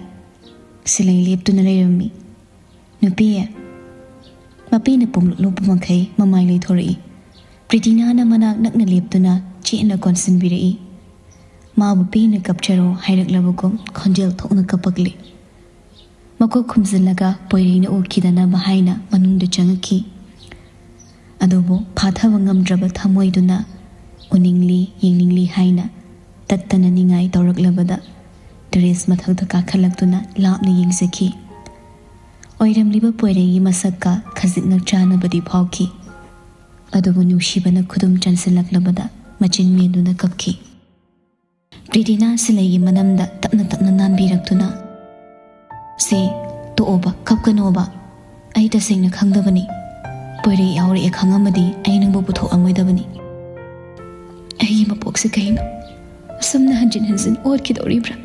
ꯁꯤꯂꯩ ꯂꯦꯞꯇꯨꯅ ꯂꯩꯔꯝꯃꯤ꯫ "ꯅꯨꯄꯤ!" ꯃꯄꯤꯅ ꯄꯨꯡꯂꯨꯞ ꯂꯨꯞꯄ ꯃꯈꯩ ꯃꯃꯥꯏ ꯂꯩꯊꯣꯔꯛꯏ꯫ ꯄ꯭ꯔꯤꯇꯤꯅꯥꯅ ꯃꯅꯥꯛ ꯅꯛꯅ ꯂꯦꯞꯇꯨꯅ ꯆꯦꯠꯅ ꯀꯣꯟꯁꯤꯟꯕꯤꯔꯛꯏ꯫ ꯃꯥꯕꯨ ꯄꯦꯟꯅ ꯀꯞꯆꯔꯣ ꯍꯥꯏꯔꯛꯂꯕꯒꯨꯝ ꯈꯣꯟꯖꯦꯜ ꯊꯣꯛꯅ ꯀꯞꯄꯛꯂꯤ꯫ ꯃꯀꯣꯛ ꯈꯨꯝꯖꯤꯜꯂꯒ ꯄꯣꯏꯔꯩꯅ ꯎꯈꯤꯗꯅꯕ ꯍꯥꯏꯅ ꯃꯅꯨꯡꯗ ꯆꯪꯉꯛꯈꯤ꯫ ꯑꯗꯨꯕꯨ ꯐꯥꯊꯕ ꯉꯝꯗ꯭ꯔꯕ ꯊꯃꯣꯏꯗꯨꯅ ꯎꯅꯤꯡꯂꯤ, ꯌꯦꯡꯅꯤꯡꯂꯤ ꯍꯥꯏꯅ ꯇꯠꯇꯅ ꯅꯤꯡꯉꯥꯏ ꯇꯧꯔꯛꯂꯕꯗ ꯇꯦꯔꯦꯁ ꯃꯊꯛꯇ ꯀꯥꯈꯠꯂꯛꯇꯨꯅ ꯂꯥꯞꯅ ꯌꯦꯡꯖꯈꯤ꯫ ꯑꯣꯏꯔꯝꯂꯤꯕ ꯄꯣꯏꯔꯩꯒꯤ ꯃꯁꯛꯀ ꯈꯖꯤꯛꯅ ꯆꯥꯟꯅꯕꯗꯤ ꯐꯥꯎꯈꯤ꯫ ꯑꯗꯨꯕꯨ ꯅꯨꯡꯁꯤꯕꯅ ꯈꯨꯗꯨꯝ ꯆꯟꯁꯤꯜꯂꯛꯂꯕꯗ ꯃꯆꯤꯟ ꯃꯦꯟꯗꯨꯅ ꯀꯞꯈꯤ꯫ ꯄ꯭ꯔꯤꯇꯤꯅꯥ ꯁꯤꯂꯩꯒꯤ ꯃꯅꯝꯗ ꯇꯞꯅ ꯇꯞꯅ ꯅꯥꯟꯕꯤꯔꯛꯇꯨꯅ, "ꯁꯦ, ꯇꯣꯛꯑꯣꯕ, ꯀꯞꯀꯅꯣꯕ꯫ ꯑꯩ ꯇꯁꯦꯡꯅ ꯈꯪꯗꯕꯅꯤ꯫ ꯄꯣꯏꯔꯩ ꯌꯥꯎꯔꯛꯑꯦ ꯈꯪꯉꯝꯃꯗꯤ ꯑꯩ ꯅꯪꯕꯨ ꯄꯨꯊꯣꯛꯑꯝꯃꯣꯏꯗꯕꯅꯤ꯫ ꯑꯩꯒꯤ ꯃꯄꯣꯛꯁꯦ ꯀꯩꯅꯣ ꯑꯁꯨꯝꯅ ꯍꯟꯖꯤꯟ ꯍꯟꯖꯤꯟ ꯑꯣꯠꯈꯤꯗꯧꯔꯤꯕ꯭ꯔꯥ?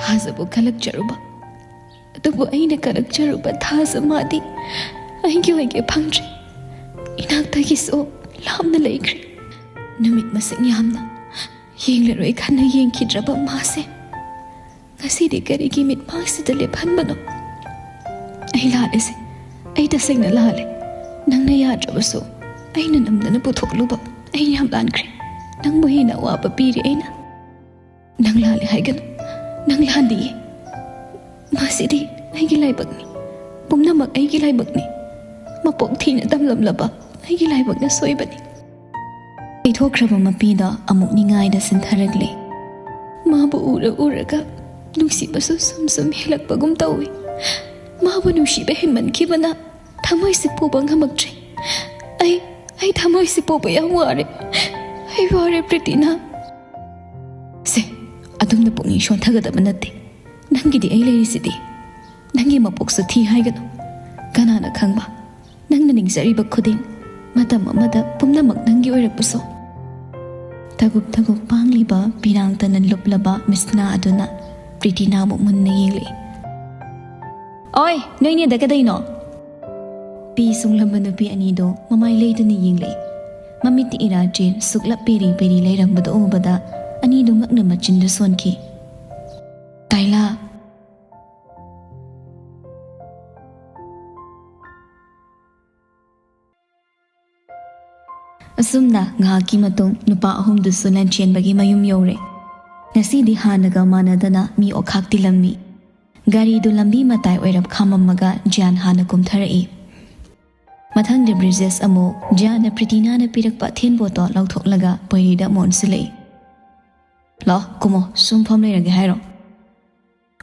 ꯊꯥꯖꯕ ꯀꯜꯂꯛꯆꯔꯨꯕ, ꯑꯗꯨꯕꯨ ꯑꯩꯅ ꯀꯜꯂꯛꯆꯔꯨꯕ ꯊꯥꯖ ꯃꯥꯗꯤ ꯑꯩꯒꯤ ꯑꯣꯏꯒꯦ ꯐꯪꯗ꯭ꯔꯦ꯫ ꯏꯅꯥꯛꯇꯒꯤꯁꯨ ꯂꯥꯞꯅ ꯂꯩꯈ꯭ꯔꯦ꯫ ꯅꯨꯃꯤꯠ ꯃꯁꯤꯡ ꯌꯥꯝꯅ ꯌꯦꯡꯂꯔꯣꯏ ꯈꯟꯅ ꯌꯦꯡꯈꯤꯗ꯭ꯔꯕ ꯃꯥꯁꯦ ꯉꯁꯤꯗꯤ ꯀꯔꯤꯒꯤ ꯃꯤꯠꯃꯥꯡꯁꯤꯗ ꯂꯦꯞꯍꯟꯕꯅꯣ? ꯑꯩ ꯂꯥꯜꯂꯦꯁꯦ, ꯑꯩ ꯇꯁꯦꯡꯅ ꯂꯥꯜꯂꯦ꯫ ꯅꯪꯅ ꯌꯥꯗ꯭ꯔꯕꯁꯨ ꯑꯩꯅ ꯅꯝꯗꯅ ꯄꯨꯊꯣꯛꯂꯨꯕ ꯑꯩ ꯌꯥꯝ ꯂꯥꯟꯈ꯭ꯔꯦ꯫ ꯅꯪꯕꯨ ꯍꯦꯟꯅ ꯑꯋꯥꯕ ꯄꯤꯔꯦ ꯑꯩꯅ꯫ ꯅꯪ ꯂꯥꯜꯂꯦ ꯍꯥꯏꯒꯅꯨ, ꯅꯪ ꯂꯥꯟꯗꯤꯌꯦ꯫ ꯃꯁꯤꯗꯤ ꯑꯩꯒꯤ ꯂꯥꯏꯕꯛꯅꯤ, ꯄꯨꯝꯅꯃꯛ ꯑꯩꯒꯤ ꯂꯥꯏꯕꯛꯅꯤ꯫ ꯃꯄꯣꯛ ꯊꯤꯅ ꯇꯝꯂꯝꯂꯕ ꯑꯩꯒꯤ ꯂꯥꯏꯕꯛꯅ ꯁꯣꯏꯕꯅꯤ꯫" ꯂꯩꯊꯣꯛꯈ꯭ꯔꯕ ꯃꯄꯤꯗꯣ ꯑꯃꯨꯛ ꯅꯤꯡꯉꯥꯏꯗ ꯁꯤꯟꯊꯔꯛꯂꯦ꯫ ꯃꯥꯕꯨ ꯎꯔ ꯎꯔꯒ ꯅꯨꯡꯁꯤꯕꯁꯨ ꯁꯨꯝ ꯁꯨꯝ ꯍꯦꯜꯂꯛꯄꯒꯨꯝ ꯇꯧꯏ꯫ ꯃꯥꯕꯨ ꯅꯨꯡꯁꯤꯕ ꯍꯦꯟꯃꯟꯈꯤꯕꯅ ꯊꯃꯣꯏꯁꯤ ꯄꯨꯕ ꯉꯝꯃꯛꯇ꯭ꯔꯦ꯫ ꯑꯩ, ꯑꯩ ꯊꯃꯣꯏꯁꯤ ꯄꯨꯕ ꯌꯥꯝ ꯋꯥꯔꯦ꯫ ꯑꯩ ꯋꯥꯔꯦ, ꯄ꯭ꯔꯤꯇꯤꯅꯥ꯫ ꯁꯦ, ꯑꯗꯨꯝꯅ ꯄꯨꯛꯅꯤꯡ ꯁꯣꯟꯊꯒꯗꯕ ꯅꯠꯇꯦ꯫ ꯅꯪꯒꯤꯗꯤ ꯑꯩ ꯂꯩꯔꯤꯁꯤꯗꯤ꯫ ꯅꯪꯒꯤ ꯃꯄꯣꯛꯁꯨ ꯊꯤ ꯍꯥꯏꯒꯅꯨ꯫ ꯀꯅꯥꯅ ꯈꯪꯕ? ꯅꯪꯅ ꯅꯤꯡꯖꯔꯤꯕ ꯈꯨꯗꯤꯡ ꯃꯇꯝ ꯑꯃꯗ ꯄꯨꯝꯅꯃꯛ ꯅꯪꯒꯤ ꯑꯣꯏꯔꯛꯄꯁꯨ꯫ ꯇꯒꯨꯞ ꯇꯒꯨꯞ ꯄꯥꯡꯂꯤꯕ ꯄꯤꯔꯥꯡꯇꯅ ꯂꯨꯞꯂꯕ ꯃꯤꯁꯅꯥ ꯑꯗꯨꯅ ꯄ꯭ꯔꯤꯇꯤꯅꯥꯕꯨ ꯃꯨꯟꯅ ꯌꯦꯡꯂꯛꯏ꯫ "ꯑꯣꯏ, ꯅꯣꯏꯅꯦꯗ ꯀꯗꯩꯅꯣ?" ꯄꯤ ꯁꯨꯡꯂꯝꯕ ꯅꯨꯄꯤ ꯑꯅꯤꯗꯣ ꯃꯃꯥꯏ ꯂꯩꯗꯨꯅ ꯌꯦꯡꯂꯛꯏ꯫ ꯃꯃꯤꯠꯇ ꯏꯔꯥ ꯆꯦꯟ ꯁꯨꯛꯂꯞ ꯄꯦꯔꯤ ꯄꯦꯔꯤ ꯂꯩꯔꯝꯕꯗꯨ ꯎꯕꯗ ꯑꯅꯤꯗꯨ ꯉꯛꯅ ꯃꯆꯤꯟꯗ ꯁꯣꯟꯈꯤ꯫ "ꯀꯥꯏꯂꯥ!" ꯑꯁꯨꯝꯅ ꯉꯥꯏꯍꯥꯛꯀꯤ ꯃꯇꯨꯡ ꯅꯨꯄꯥ ꯑꯍꯨꯝꯗꯨꯁꯨ ꯂꯟꯆꯦꯟꯕꯒꯤ ꯃꯌꯨꯝ ꯌꯧꯔꯦ꯫ ꯉꯁꯤꯗꯤ ꯍꯥꯟꯅꯒ ꯃꯥꯟꯅꯗꯅ ꯃꯤ ꯑꯣꯈꯥꯛ ꯇꯤꯜꯂꯝꯃꯤ꯫ ꯒꯥꯔꯤꯗꯨ ꯂꯝꯕꯤ ꯃꯇꯥꯏ ꯑꯣꯏꯔꯞ ꯈꯥꯝꯃꯝꯃꯒ ꯖꯤꯌꯥꯟ ꯍꯥꯟꯅ ꯀꯨꯝꯊꯔꯛꯏ꯫ ꯃꯊꯪꯗ ꯕ꯭ꯔꯤꯖꯦꯁ ꯑꯃꯨꯛ ꯖꯤꯌꯥꯟꯅ ꯄ꯭ꯔꯤꯇꯤꯅꯥꯅ ꯄꯤꯔꯛꯄ ꯑꯊꯦꯟꯄꯣꯠꯇꯣ ꯂꯧꯊꯣꯛꯂꯒ ꯄꯣꯏꯔꯩꯗ ꯑꯃꯨꯛ ꯑꯣꯟꯁꯤꯜꯂꯛꯏ꯫ "ꯂꯥꯛꯑꯣ, ꯀꯨꯝꯃꯣ, ꯁꯨꯝ ꯐꯝ ꯂꯩꯔꯒꯦ ꯍꯥꯏꯔꯣ?"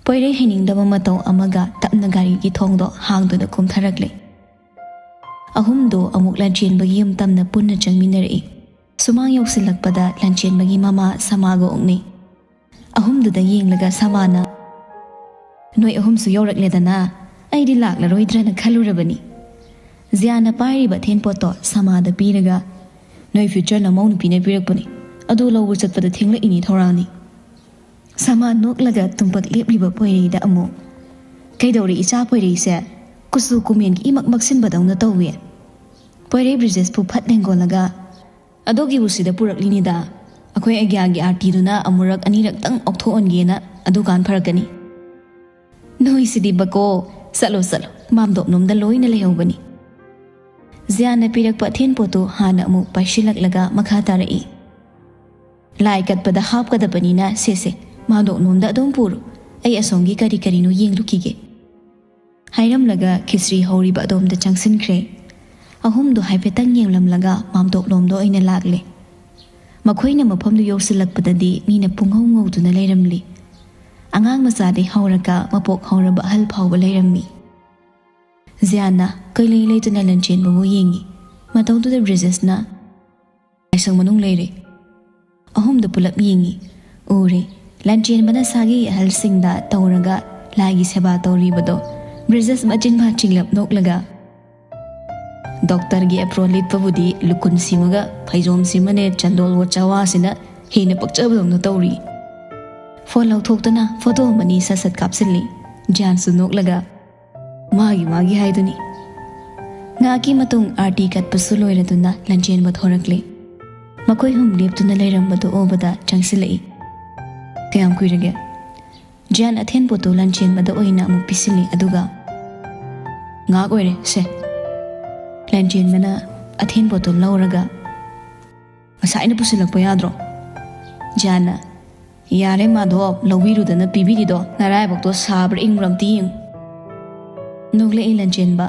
ꯄꯣꯏꯔꯩ ꯍꯩꯅꯤꯡꯗꯕ ꯃꯇꯧ ꯑꯃꯒ ꯇꯞꯅ ꯒꯥꯔꯤꯒꯤ ꯊꯣꯡꯗꯣ ꯍꯥꯡꯗꯨꯅ ꯀꯨꯝꯊꯔꯛꯂꯦ꯫ ꯑꯍꯨꯝꯗꯨ ꯑꯃꯨꯛ ꯂꯟꯆꯦꯟꯕꯒꯤ ꯌꯨꯝ ꯇꯝꯅ ꯄꯨꯟꯅ ꯆꯪꯃꯤꯟꯅꯔꯛꯏ꯫ ꯁꯨꯃꯥꯡ ꯌꯧꯁꯤꯜꯂꯛꯄꯗ ꯂꯟꯆꯦꯟꯕꯒꯤ ꯃꯃꯥ ꯁꯃꯥꯒ ꯎꯛꯅꯩ꯫ ꯑꯍꯨꯝꯗꯨꯗ ꯌꯦꯡꯂꯒ ꯁꯃꯥꯅ, "ꯅꯣꯏ ꯑꯍꯨꯝꯁꯨ ꯌꯧꯔꯛꯂꯦꯗꯅ, ꯑꯩꯗꯤ ꯂꯥꯛꯂꯔꯣꯏꯗ꯭ꯔꯅ ꯈꯜꯂꯨꯔꯕꯅꯤ꯫" ꯖꯤꯌꯥꯟꯅ ꯄꯥꯏꯔꯤꯕ ꯑꯊꯦꯟꯄꯣꯠꯇꯣ ꯁꯃꯥꯗ ꯄꯤꯔꯒ, "ꯅꯣꯏ ꯐ꯭ꯌꯨꯆꯔ ꯅꯃꯧ ꯅꯨꯄꯤꯅ ꯄꯤꯔꯛꯄꯅꯤ, ꯑꯗꯨ ꯂꯧꯕ ꯆꯠꯄꯗ ꯊꯦꯡꯂꯛꯏꯅꯤ ꯊꯧꯔꯥꯡꯅꯤ꯫" ꯁꯃꯥ ꯅꯣꯛꯂꯒ ꯇꯨꯝꯄꯛ ꯂꯦꯞꯂꯤꯕ ꯄꯣꯏꯔꯩꯗ ꯑꯃꯨꯛ, "ꯀꯩꯗꯧꯔꯦ ꯏꯆꯥ ꯄꯣꯏꯔꯩꯁꯦ? ꯀꯨꯆꯨ ꯀꯨꯃꯦꯟꯒꯤ ꯏꯃꯛ ꯃꯛꯁꯤꯟꯕꯗꯧꯅ ꯇꯧꯏ꯫" ꯄꯣꯏꯔꯩ ꯕ꯭ꯔꯤꯖꯦꯁꯄꯨ ꯐꯠ ꯂꯦꯡꯒꯣꯜꯂꯒ, "ꯑꯗꯨꯒꯤꯕꯨ ꯁꯤꯗ ꯄꯨꯔꯛꯂꯤꯅꯤꯗ꯫ ꯑꯩꯈꯣꯏ ꯑꯒ꯭ꯌꯥꯒꯤ ꯑꯥꯔꯇꯤꯗꯨꯅ ꯑꯃꯨꯔꯛ ꯑꯅꯤꯔꯛꯇꯪ ꯑꯣꯛꯊꯣꯛꯍꯟꯒꯦꯅ, ꯑꯗꯨꯀꯥꯟ ꯐꯔꯛꯀꯅꯤ꯫" "ꯅꯣꯏꯁꯤꯗꯤ ꯕꯀꯣ, ꯆꯠꯂꯣ ꯆꯠꯂꯣ, ꯃꯥꯝꯗꯣꯞꯂꯣꯝꯗ ꯂꯣꯏꯅ ꯂꯩꯍꯧꯕꯅꯤ꯫" ꯖꯤꯌꯥꯟꯅ ꯄꯤꯔꯛꯄ ꯑꯊꯦꯟꯄꯣꯠꯇꯨ ꯍꯥꯟꯅ ꯑꯃꯨꯛ ꯄꯥꯏꯁꯤꯜꯂꯛꯂꯒ ꯃꯈꯥ ꯇꯥꯔꯛꯏ꯫ "ꯂꯥꯏ ꯀꯠꯄꯗ ꯍꯥꯞꯀꯗꯕꯅꯤꯅ ꯁꯦꯁꯦ, ꯃꯥꯝꯗꯣꯞꯂꯣꯝꯗ ꯑꯗꯨꯝ ꯄꯨꯔꯣ, ꯑꯩ ꯑꯁꯣꯝꯒꯤ ꯀꯔꯤ ꯀꯔꯤꯅꯣ ꯌꯦꯡꯂꯨꯈꯤꯒꯦ꯫" ꯍꯥꯏꯔꯝꯂꯒ ꯈꯤꯆ꯭ꯔꯤ ꯍꯧꯔꯤꯕ ꯑꯗꯣꯝꯗ ꯆꯪꯁꯤꯟꯈ꯭ꯔꯦ꯫ ꯑꯍꯨꯝꯗꯣ ꯍꯥꯏꯐꯦꯠꯇꯪ ꯌꯦꯡꯂꯝꯂꯒ ꯃꯥꯝꯗꯣꯞꯂꯣꯝꯗ ꯑꯣꯏꯅ ꯂꯥꯛꯂꯦ꯫ ꯃꯈꯣꯏꯅ ꯃꯐꯝꯗꯨ ꯌꯧꯁꯤꯜꯂꯛꯄꯗꯗꯤ ꯃꯤꯅ ꯄꯨꯡꯍꯧ ꯉꯧꯗꯨꯅ ꯂꯩꯔꯝꯂꯤ꯫ ꯑꯉꯥꯡ ꯃꯆꯥꯗꯩ ꯍꯧꯔꯒ ꯃꯄꯣꯛ ꯍꯧꯔꯕ ꯑꯍꯜ ꯐꯥꯎꯕ ꯂꯩꯔꯝꯃꯤ꯫ ꯖꯤꯌꯥꯟꯅ ꯀꯩꯂꯩ ꯂꯩꯇꯅ ꯂꯟꯆꯦꯟꯕꯕꯨ ꯌꯦꯡꯉꯤ꯫ ꯃꯇꯧꯗꯨꯗ ꯕ꯭ꯔꯤꯖꯦꯁꯅ ꯂꯥꯏꯁꯪ ꯃꯅꯨꯡ ꯂꯩꯔꯦ꯫ ꯑꯍꯨꯝꯗꯨ ꯄꯨꯂꯞ ꯌꯦꯡꯉꯤ꯫ ꯎꯔꯦ, ꯂꯟꯆꯦꯟꯕꯅ ꯁꯥꯒꯩ ꯑꯍꯜꯁꯤꯡꯗ ꯇꯧꯔꯒ ꯂꯥꯏꯒꯤ ꯁꯦꯕꯥ ꯇꯧꯔꯤꯕꯗꯣ꯫ ꯕ꯭ꯔꯤꯖꯦꯁ ꯃꯆꯤꯟ ꯃꯆꯤꯡꯂꯞ ꯅꯣꯛꯂꯒ, ꯗꯣꯛꯇꯔꯒꯤ ꯑꯦꯄ꯭ꯔꯣꯟ ꯂꯤꯠꯄꯕꯨꯗꯤ ꯂꯨꯀꯨꯟ ꯁꯤꯃꯒ ꯐꯩꯖꯣꯝ ꯁꯤꯃꯅꯦ ꯆꯟꯗꯣꯜ ꯋꯣ ꯆꯋꯥꯁꯤꯅ ꯍꯦꯟꯅ ꯄꯛꯆꯕꯗꯧꯅ ꯇꯧꯔꯤ꯫ ꯐꯣꯟ ꯂꯧꯊꯣꯛꯇꯨꯅ ꯐꯣꯇꯣ ꯑꯃꯅꯤ ꯁꯠ ꯁꯠ ꯀꯥꯞꯁꯤꯜꯂꯤ꯫ ꯖ꯭ꯌꯥꯟꯁꯨ ꯅꯣꯛꯂꯒ ꯃꯥꯒꯤ ꯃꯥꯒꯤ ꯍꯥꯏꯗꯨꯅꯤ꯫ ꯉꯥꯏꯍꯥꯛꯀꯤ ꯃꯇꯨꯡ ꯑꯥꯔꯇꯤ ꯀꯠꯄꯁꯨ ꯂꯣꯏꯔꯗꯨꯅ ꯂꯟꯆꯦꯟꯕ ꯊꯣꯔꯛꯂꯦ꯫ ꯃꯈꯣꯏ ꯑꯍꯨꯝ ꯂꯦꯞꯇꯨꯅ ꯂꯩꯔꯝꯕꯗꯨ ꯎꯕꯗ ꯆꯪꯁꯤꯜꯂꯛꯏ꯫ "ꯀꯌꯥꯝ ꯀꯨꯏꯔꯒꯦ?" ꯖ꯭ꯌꯥꯟ ꯑꯊꯦꯟ ꯄꯣꯠꯇꯨ ꯂꯟꯆꯦꯟꯕꯗ ꯑꯣꯏꯅ ꯑꯃꯨꯛ ꯄꯤꯁꯤꯜꯂꯤ, ꯑꯗꯨꯒ "ꯉꯥꯏꯍꯥꯛ ꯑꯣꯏꯔꯦ, ꯁꯦ꯫" ꯂꯟꯆꯦꯟꯕꯅ ꯑꯊꯦꯟ ꯄꯣꯠꯇꯨ ꯂꯧꯔꯒ "ꯉꯁꯥꯏꯅ ꯄꯨꯁꯤꯜꯂꯛꯄ ꯌꯥꯗ꯭ꯔꯣ?" ꯖ꯭ꯌꯥꯟꯅ "ꯌꯥꯔꯦ ꯃꯥꯙꯣꯞ, ꯂꯧꯕꯤꯔꯨꯗꯅ ꯄꯤꯕꯤꯔꯤꯗꯣ ꯅꯔꯥꯏꯕꯛꯇꯣ ꯁꯥꯕ꯭ꯔꯥ ꯏꯪꯕ꯭ꯔꯥ ꯑꯝꯇ ꯌꯦꯡꯉꯨ꯫" ꯅꯣꯛꯂꯛꯏ ꯂꯟꯆꯦꯟꯕ꯫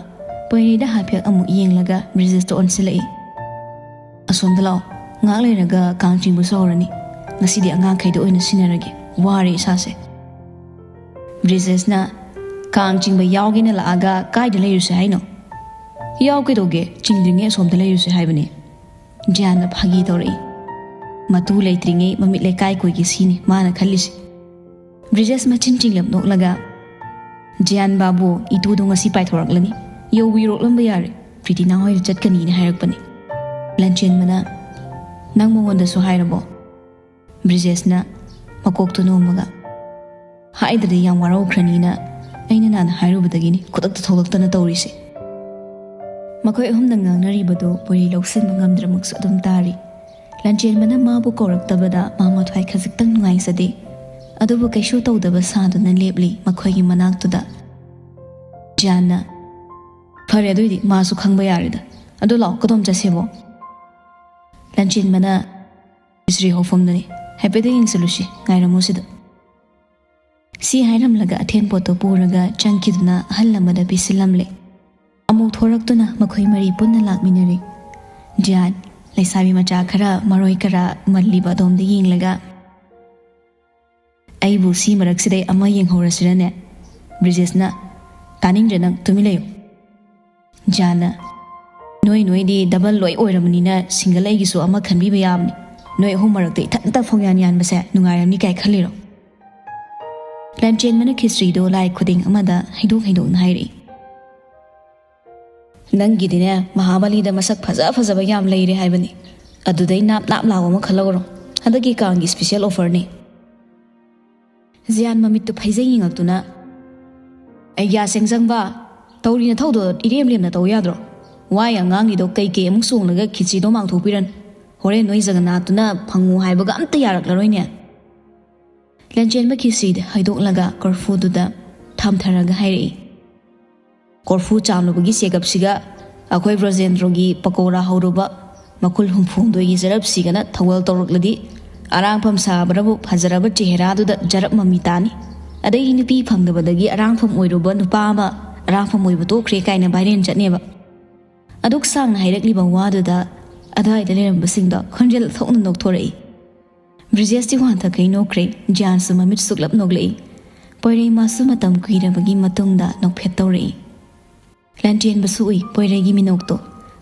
ꯄꯣꯏꯔꯩꯗ ꯍꯥꯏꯐꯦꯠ ꯑꯃꯨꯛ ꯌꯦꯡꯂꯒ ꯕ꯭ꯔꯤꯖꯦꯁꯇ ꯑꯣꯟꯁꯤꯜꯂꯛꯏ꯫ "ꯑꯁꯣꯝꯗ ꯂꯥꯛꯑꯣ, ꯉꯥꯏꯍꯥꯛ ꯂꯩꯔꯒ ꯀꯥꯡ ꯆꯤꯡꯕꯁꯨ ꯍꯧꯔꯅꯤ꯫ ꯉꯁꯤꯗꯤ ꯑꯉꯥꯡꯈꯩꯗ ꯑꯣꯏꯅ ꯁꯤꯟꯅꯔꯒꯦ, ꯋꯥꯔꯦ ꯏꯁꯥꯁꯦ꯫" ꯕ꯭ꯔꯤꯖꯦꯁꯅ "ꯀꯥꯡ ꯆꯤꯡꯕ ꯌꯥꯎꯒꯦꯅ ꯂꯥꯛꯑꯒ ꯀꯥꯏꯗ ꯂꯩꯔꯨꯁꯦ ꯍꯥꯏꯅꯣ?" "ꯌꯥꯎ ꯀꯩꯗꯧꯒꯦ, ꯆꯤꯡꯗ꯭ꯔꯤꯉꯩ ꯑꯁꯣꯝꯗ ꯂꯩꯔꯨꯁꯦ ꯍꯥꯏꯕꯅꯦ꯫" ꯖ꯭ꯌꯥꯟꯅ ꯐꯥꯒꯤ ꯇꯧꯔꯛꯏ꯫ ꯃꯇꯨ ꯂꯩꯇ꯭ꯔꯤꯉꯩ ꯃꯃꯤꯠ ꯂꯩꯀꯥꯏ ꯀꯣꯏꯒꯦ ꯁꯤꯅꯤ ꯃꯥꯅ ꯈꯜꯂꯤꯁꯦ꯫ ꯕ꯭ꯔꯤꯖꯦꯁ ꯃꯆꯤꯟ ꯆꯤꯡꯂꯞ ꯅꯣꯛꯂꯒ, "ꯖ꯭ꯌꯥꯟ ꯕꯥꯕꯨ, ꯏꯇꯨꯗꯣ ꯉꯁꯤ ꯄꯥꯏꯊꯣꯔꯛꯂꯅꯤ꯫ ꯌꯧꯕꯤꯔꯣꯛꯂꯝꯕ ꯌꯥꯔꯦ꯫ ꯄ꯭ꯔꯤꯇꯤꯅꯥ ꯍꯣꯏꯗ ꯆꯠꯀꯅꯤꯅ ꯍꯥꯏꯔꯛꯄꯅꯤ꯫" ꯂꯟꯆꯦꯟꯕꯅ, "ꯅꯪ ꯃꯉꯣꯟꯗꯁꯨ ꯍꯥꯏꯔꯕꯣ?" ꯕ꯭ꯔꯤꯖꯦꯁꯅ ꯃꯀꯣꯛꯇꯨ ꯅꯣꯝꯃꯒ, "ꯍꯥꯏꯗ꯭ꯔꯗꯤ ꯌꯥꯝ ꯋꯥꯔꯧꯈ꯭ꯔꯅꯤꯅ ꯑꯩꯅ ꯅꯍꯥꯟ ꯍꯥꯏꯔꯨꯕꯗꯒꯤꯅꯤ ꯈꯨꯗꯛꯇ ꯊꯣꯛꯂꯛꯇꯅ ꯇꯧꯔꯤꯁꯦ꯫" ꯃꯈꯣꯏ ꯑꯍꯨꯝꯅ ꯉꯥꯡꯅꯔꯤꯕꯗꯨ ꯄꯣꯏꯔꯩ ꯂꯧꯁꯤꯟꯕ ꯉꯝꯗ꯭ꯔꯃꯛꯁꯨ ꯑꯗꯨꯝ ꯇꯥꯔꯤ꯫ ꯂꯟꯆꯦꯟꯕꯅ ꯃꯥꯕꯨ ꯀꯧꯔꯛꯇꯕꯗ ꯃꯥ ꯃꯊ꯭ꯋꯥꯏ ꯈꯖꯤꯛꯇꯪ ꯅꯨꯡꯉꯥꯏꯖꯗꯦ꯫ ꯑꯗꯨꯕꯨ ꯀꯩꯁꯨ ꯇꯧꯗꯕ ꯁꯥꯗꯨꯅ ꯂꯦꯞꯂꯤ ꯃꯈꯣꯏꯒꯤ ꯃꯅꯥꯛꯇꯨꯗ꯫ ꯖ꯭ꯌꯥꯟꯅ, "ꯐꯔꯦ, ꯑꯗꯨꯏꯗꯤ ꯃꯥꯁꯨ ꯈꯪꯕ ꯌꯥꯔꯦꯗ꯫ ꯑꯗꯣ ꯂꯥꯛꯑꯣ, ꯀꯗꯣꯝ ꯆꯠꯁꯦꯕꯣ?" ꯂꯟꯆꯦꯟꯕꯅ, "ꯃꯤꯁ꯭ꯔꯤ ꯍꯧꯐꯝꯗꯅꯤ꯫ ꯍꯥꯏꯐꯦꯠꯇ ꯌꯦꯡꯁꯤꯜꯂꯨꯁꯤ, ꯉꯥꯏꯔꯝꯃꯨ ꯁꯤꯗ꯫" ꯁꯤ ꯍꯥꯏꯔꯝꯂꯒ ꯑꯊꯦꯟ ꯄꯣꯠꯇꯣ ꯄꯨꯔꯒ ꯆꯪꯈꯤꯗꯨꯅ ꯑꯍꯜ ꯑꯃꯗ ꯄꯤꯁꯤꯜꯂꯝꯂꯦ꯫ ꯑꯃꯨꯛ ꯊꯣꯔꯛꯇꯨꯅ ꯃꯈꯣꯏ ꯃꯔꯤ ꯄꯨꯟꯅ ꯂꯥꯛꯃꯤꯟꯅꯔꯦ꯫ ꯖ꯭ꯌꯥꯟ, ꯂꯩꯁꯥꯕꯤ ꯃꯆꯥ ꯈꯔ ꯃꯔꯣꯏ ꯀꯔꯥ ꯃꯜꯂꯤꯕ ꯑꯗꯣꯝꯗ ꯌꯦꯡꯂꯒ, "ꯑꯩꯕꯨ ꯁꯤ ꯃꯔꯛꯁꯤꯗꯩ ꯑꯃ ꯌꯦꯡꯍꯧꯔꯁꯤꯔꯅꯦ?" ꯕ꯭ꯔꯤꯖꯦꯁꯅ, "ꯇꯥꯅꯤꯡꯗ꯭ꯔꯦ ꯅꯪ, ꯇꯨꯃꯤꯟ ꯂꯩꯌꯨ꯫" ꯖ꯭ꯌꯥꯟꯅ, "ꯅꯣꯏ ꯅꯣꯏꯗꯤ ꯗꯕꯜ ꯂꯣꯏ ꯑꯣꯏꯔꯕꯅꯤꯅ ꯁꯤꯡꯒꯜ ꯑꯩꯒꯤꯁꯨ ꯑꯃ ꯈꯟꯕꯤꯕ ꯌꯥꯕꯅꯤ꯫ ꯅꯣꯏ ꯑꯍꯨꯝ ꯃꯔꯛꯇ ꯏꯊꯟꯇ ꯐꯥꯎꯌꯥꯟ ꯌꯥꯟꯕꯁꯦ ꯅꯨꯡꯉꯥꯏꯔꯝꯅꯤ ꯀꯥꯏ ꯈꯜꯂꯤꯔꯣ?" ꯂꯟꯆꯦꯟꯕꯅ ꯈꯤꯆ꯭ꯔꯤꯗꯣ ꯂꯥꯏ ꯈꯨꯗꯦꯡ ꯑꯃꯗ ꯍꯩꯗꯣꯛ ꯍꯩꯗꯣꯛꯅ ꯍꯥꯏꯔꯛꯏ꯫ "ꯅꯪꯒꯤꯗꯤꯅꯦ, ꯃꯍꯥꯕꯂꯤꯗ ꯃꯁꯛ ꯐꯖ ꯐꯖꯕ ꯌꯥꯝ ꯂꯩꯔꯦ ꯍꯥꯏꯕꯅꯤ꯫ ꯑꯗꯨꯗꯩ ꯅꯥꯞ ꯅꯥꯞ ꯂꯥꯎꯕ ꯑꯃ ꯈꯜꯍꯧꯔꯣ꯫ ꯍꯟꯗꯛꯀꯤ ꯀꯥꯡꯒꯤ special offerꯅꯤ꯫" ꯖꯤꯌꯥꯟ ꯃꯃꯤꯠꯇꯨ ꯐꯩꯖꯩ ꯌꯦꯡꯉꯛꯇꯨꯅ, "ꯑꯩ ꯒ꯭ꯌꯥꯁ ꯁꯦꯡꯖꯪꯕ, ꯇꯧꯔꯤ ꯅꯊꯧꯗꯣ ꯏꯔꯦꯝ ꯂꯦꯝꯅ ꯇꯧ ꯌꯥꯗ꯭ꯔꯣ? ꯋꯥ ꯌꯥꯝ ꯉꯥꯡꯉꯤꯗꯣ ꯀꯩꯀꯩ ꯑꯃꯨꯛ ꯆꯣꯡꯂꯒ ꯈꯤꯆꯤꯗꯣ ꯃꯥꯡꯊꯣꯛꯄꯤꯔꯅꯤ꯫ ꯍꯣꯔꯦꯟ ꯅꯣꯏ ꯖꯒꯅꯥꯊꯇꯨꯅ ꯐꯪꯉꯨ ꯍꯥꯏꯕꯒ ꯑꯝꯇ ꯌꯥꯔꯛꯂꯔꯣꯏꯅꯦ꯫" ꯂꯟꯆꯦꯟꯕ ꯈꯤꯆꯤꯗ ꯍꯩꯗꯣꯛꯂꯒ ꯀꯣꯔꯐꯨꯗꯨꯗ ꯊꯝꯊꯔꯒ ꯍꯥꯏꯔꯛꯏ, "ꯀꯣꯔꯐꯨ ꯆꯥꯝꯂꯨꯕꯒꯤ ꯆꯦꯒꯞꯁꯤꯒ ꯑꯩꯈꯣꯏ ꯕ꯭ꯔꯖꯦꯟꯗ꯭ꯔꯣꯒꯤ ꯄꯀꯧꯔꯥ ꯍꯧꯔꯨꯕ ꯃꯈꯨꯜ ꯍꯨꯝꯐꯨꯍꯨꯝꯗꯣꯏꯒꯤ ꯖꯔꯞꯁꯤꯒꯅ ꯊꯧꯒꯜ ꯇꯧꯔꯛꯂꯗꯤ, ꯑꯔꯥꯡꯐꯝ ꯁꯥꯕ꯭ꯔꯕꯨ ꯐꯖꯔꯕ ꯆꯦꯍꯦꯔꯥꯗꯨꯗ ꯖꯔꯞ ꯃꯃꯤ ꯇꯥꯅꯤ꯫ ꯑꯗꯩ ꯅꯨꯄꯤ ꯐꯪꯗꯕꯗꯒꯤ ꯑꯔꯥꯡꯐꯝ ꯑꯣꯏꯔꯨꯕ ꯅꯨꯄꯥ ꯑꯃ ꯑꯔꯥꯡꯐꯝ ꯑꯣꯏꯕ ꯇꯣꯛꯈ꯭ꯔꯦ ꯀꯥꯏꯅ viral ꯆꯠꯅꯦꯕ꯫" ꯑꯗꯨꯛ ꯁꯥꯡꯅ ꯍꯥꯏꯔꯛꯂꯤꯕ ꯋꯥꯗꯨꯗ ꯑꯗꯨꯋꯥꯏꯗ ꯂꯩꯔꯝꯕꯁꯤꯡꯗꯣ ꯈꯣꯟꯖꯦꯜ ꯊꯣꯛꯅ ꯅꯣꯛꯊꯣꯔꯛꯏ꯫ ꯕ꯭ꯔꯤꯖꯦꯁꯇꯤ ꯋꯥꯟꯊꯈꯩ ꯅꯣꯛꯈ꯭ꯔꯦ꯫ ꯖꯤꯌꯥꯟꯁꯨ ꯃꯃꯤꯠ ꯁꯨꯛꯂꯞ ꯅꯣꯛꯂꯛꯏ꯫ ꯄꯣꯏꯔꯩꯃꯁꯨ ꯃꯇꯝ ꯀꯨꯏꯔꯕꯒꯤ ꯃꯇꯨꯡꯗ ꯅꯣꯛꯐꯦꯠ ꯇꯧꯔꯛꯏ꯫ ꯂꯟꯆꯦꯟꯕꯁꯨ ꯎꯏ ꯄꯣꯏꯔꯩꯒꯤ ꯃꯤꯅꯣꯛꯇꯣ,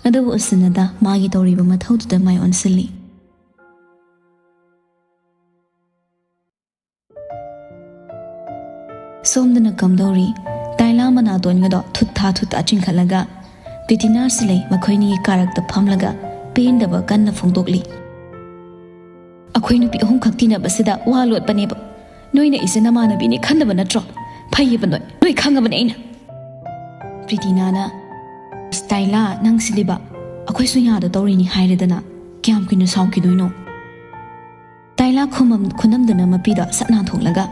ꯑꯗꯨꯕꯨ ꯎꯁꯤꯟꯅꯗ ꯃꯥꯒꯤ ꯇꯧꯔꯤꯕ ꯃꯊꯧꯗꯨꯗ ꯃꯥꯏ ꯑꯣꯟꯁꯤꯜꯂꯤ꯫ ꯁꯣꯝꯗꯅ ꯀꯝꯗꯧꯔꯤ? ꯇꯥꯏꯂꯥ ꯃꯅꯥꯇꯣꯟꯒꯗꯣ ꯊꯨꯠ ꯊꯥ ꯊꯨꯠ ꯊꯥ ꯆꯤꯡꯈꯠꯂꯒ ꯄ꯭ꯔꯤꯇꯤꯅꯥꯁꯤ ꯂꯩ ꯃꯈꯣꯏꯅꯤꯒꯤ ꯀꯥꯔꯛꯇ ꯐꯝꯂꯒ ꯄꯦꯟꯗꯕ ꯀꯟꯅ ꯐꯣꯡꯗꯣꯛꯂꯤ꯫ "ꯑꯩꯈꯣꯏ ꯅꯨꯄꯤ ꯑꯍꯨꯝꯈꯛ ꯇꯤꯟꯅꯕꯁꯤꯗ ꯋꯥ ꯂꯣꯠꯄꯅꯦꯕ꯫ ꯅꯣꯏꯅ ꯑꯩꯁꯦ ꯅꯃꯥꯟꯅꯕꯤꯅꯦ ꯈꯟꯗꯕ ꯅꯠꯇ꯭ꯔꯣ? ꯐꯩꯌꯦꯕ ꯅꯣꯏ, ꯅꯣꯏ ꯈꯪꯉꯕꯅꯦ ꯑꯩꯅ꯫" ꯄ꯭ꯔꯤꯇꯤꯅꯥꯅ, "ꯁ꯭ꯇꯥꯏꯂꯥ, ꯅꯪ ꯁꯤꯗꯤꯕ, ꯑꯩꯈꯣꯏ ꯁꯣꯅꯤꯌꯥꯗꯣ ꯇꯧꯔꯤꯅꯤ ꯍꯥꯏꯔꯦꯗꯅ, ꯀꯌꯥꯝ ꯀꯨꯏꯅ ꯁꯥꯎꯈꯤꯗꯣꯏꯅꯣ?" ꯇꯥꯏꯂꯥ ꯈꯨꯃꯝ-, ꯈꯨꯅꯝꯗꯨꯅ ꯃꯄꯤꯗꯣ ꯁꯠ ꯅꯥꯟꯊꯣꯛꯂꯒ,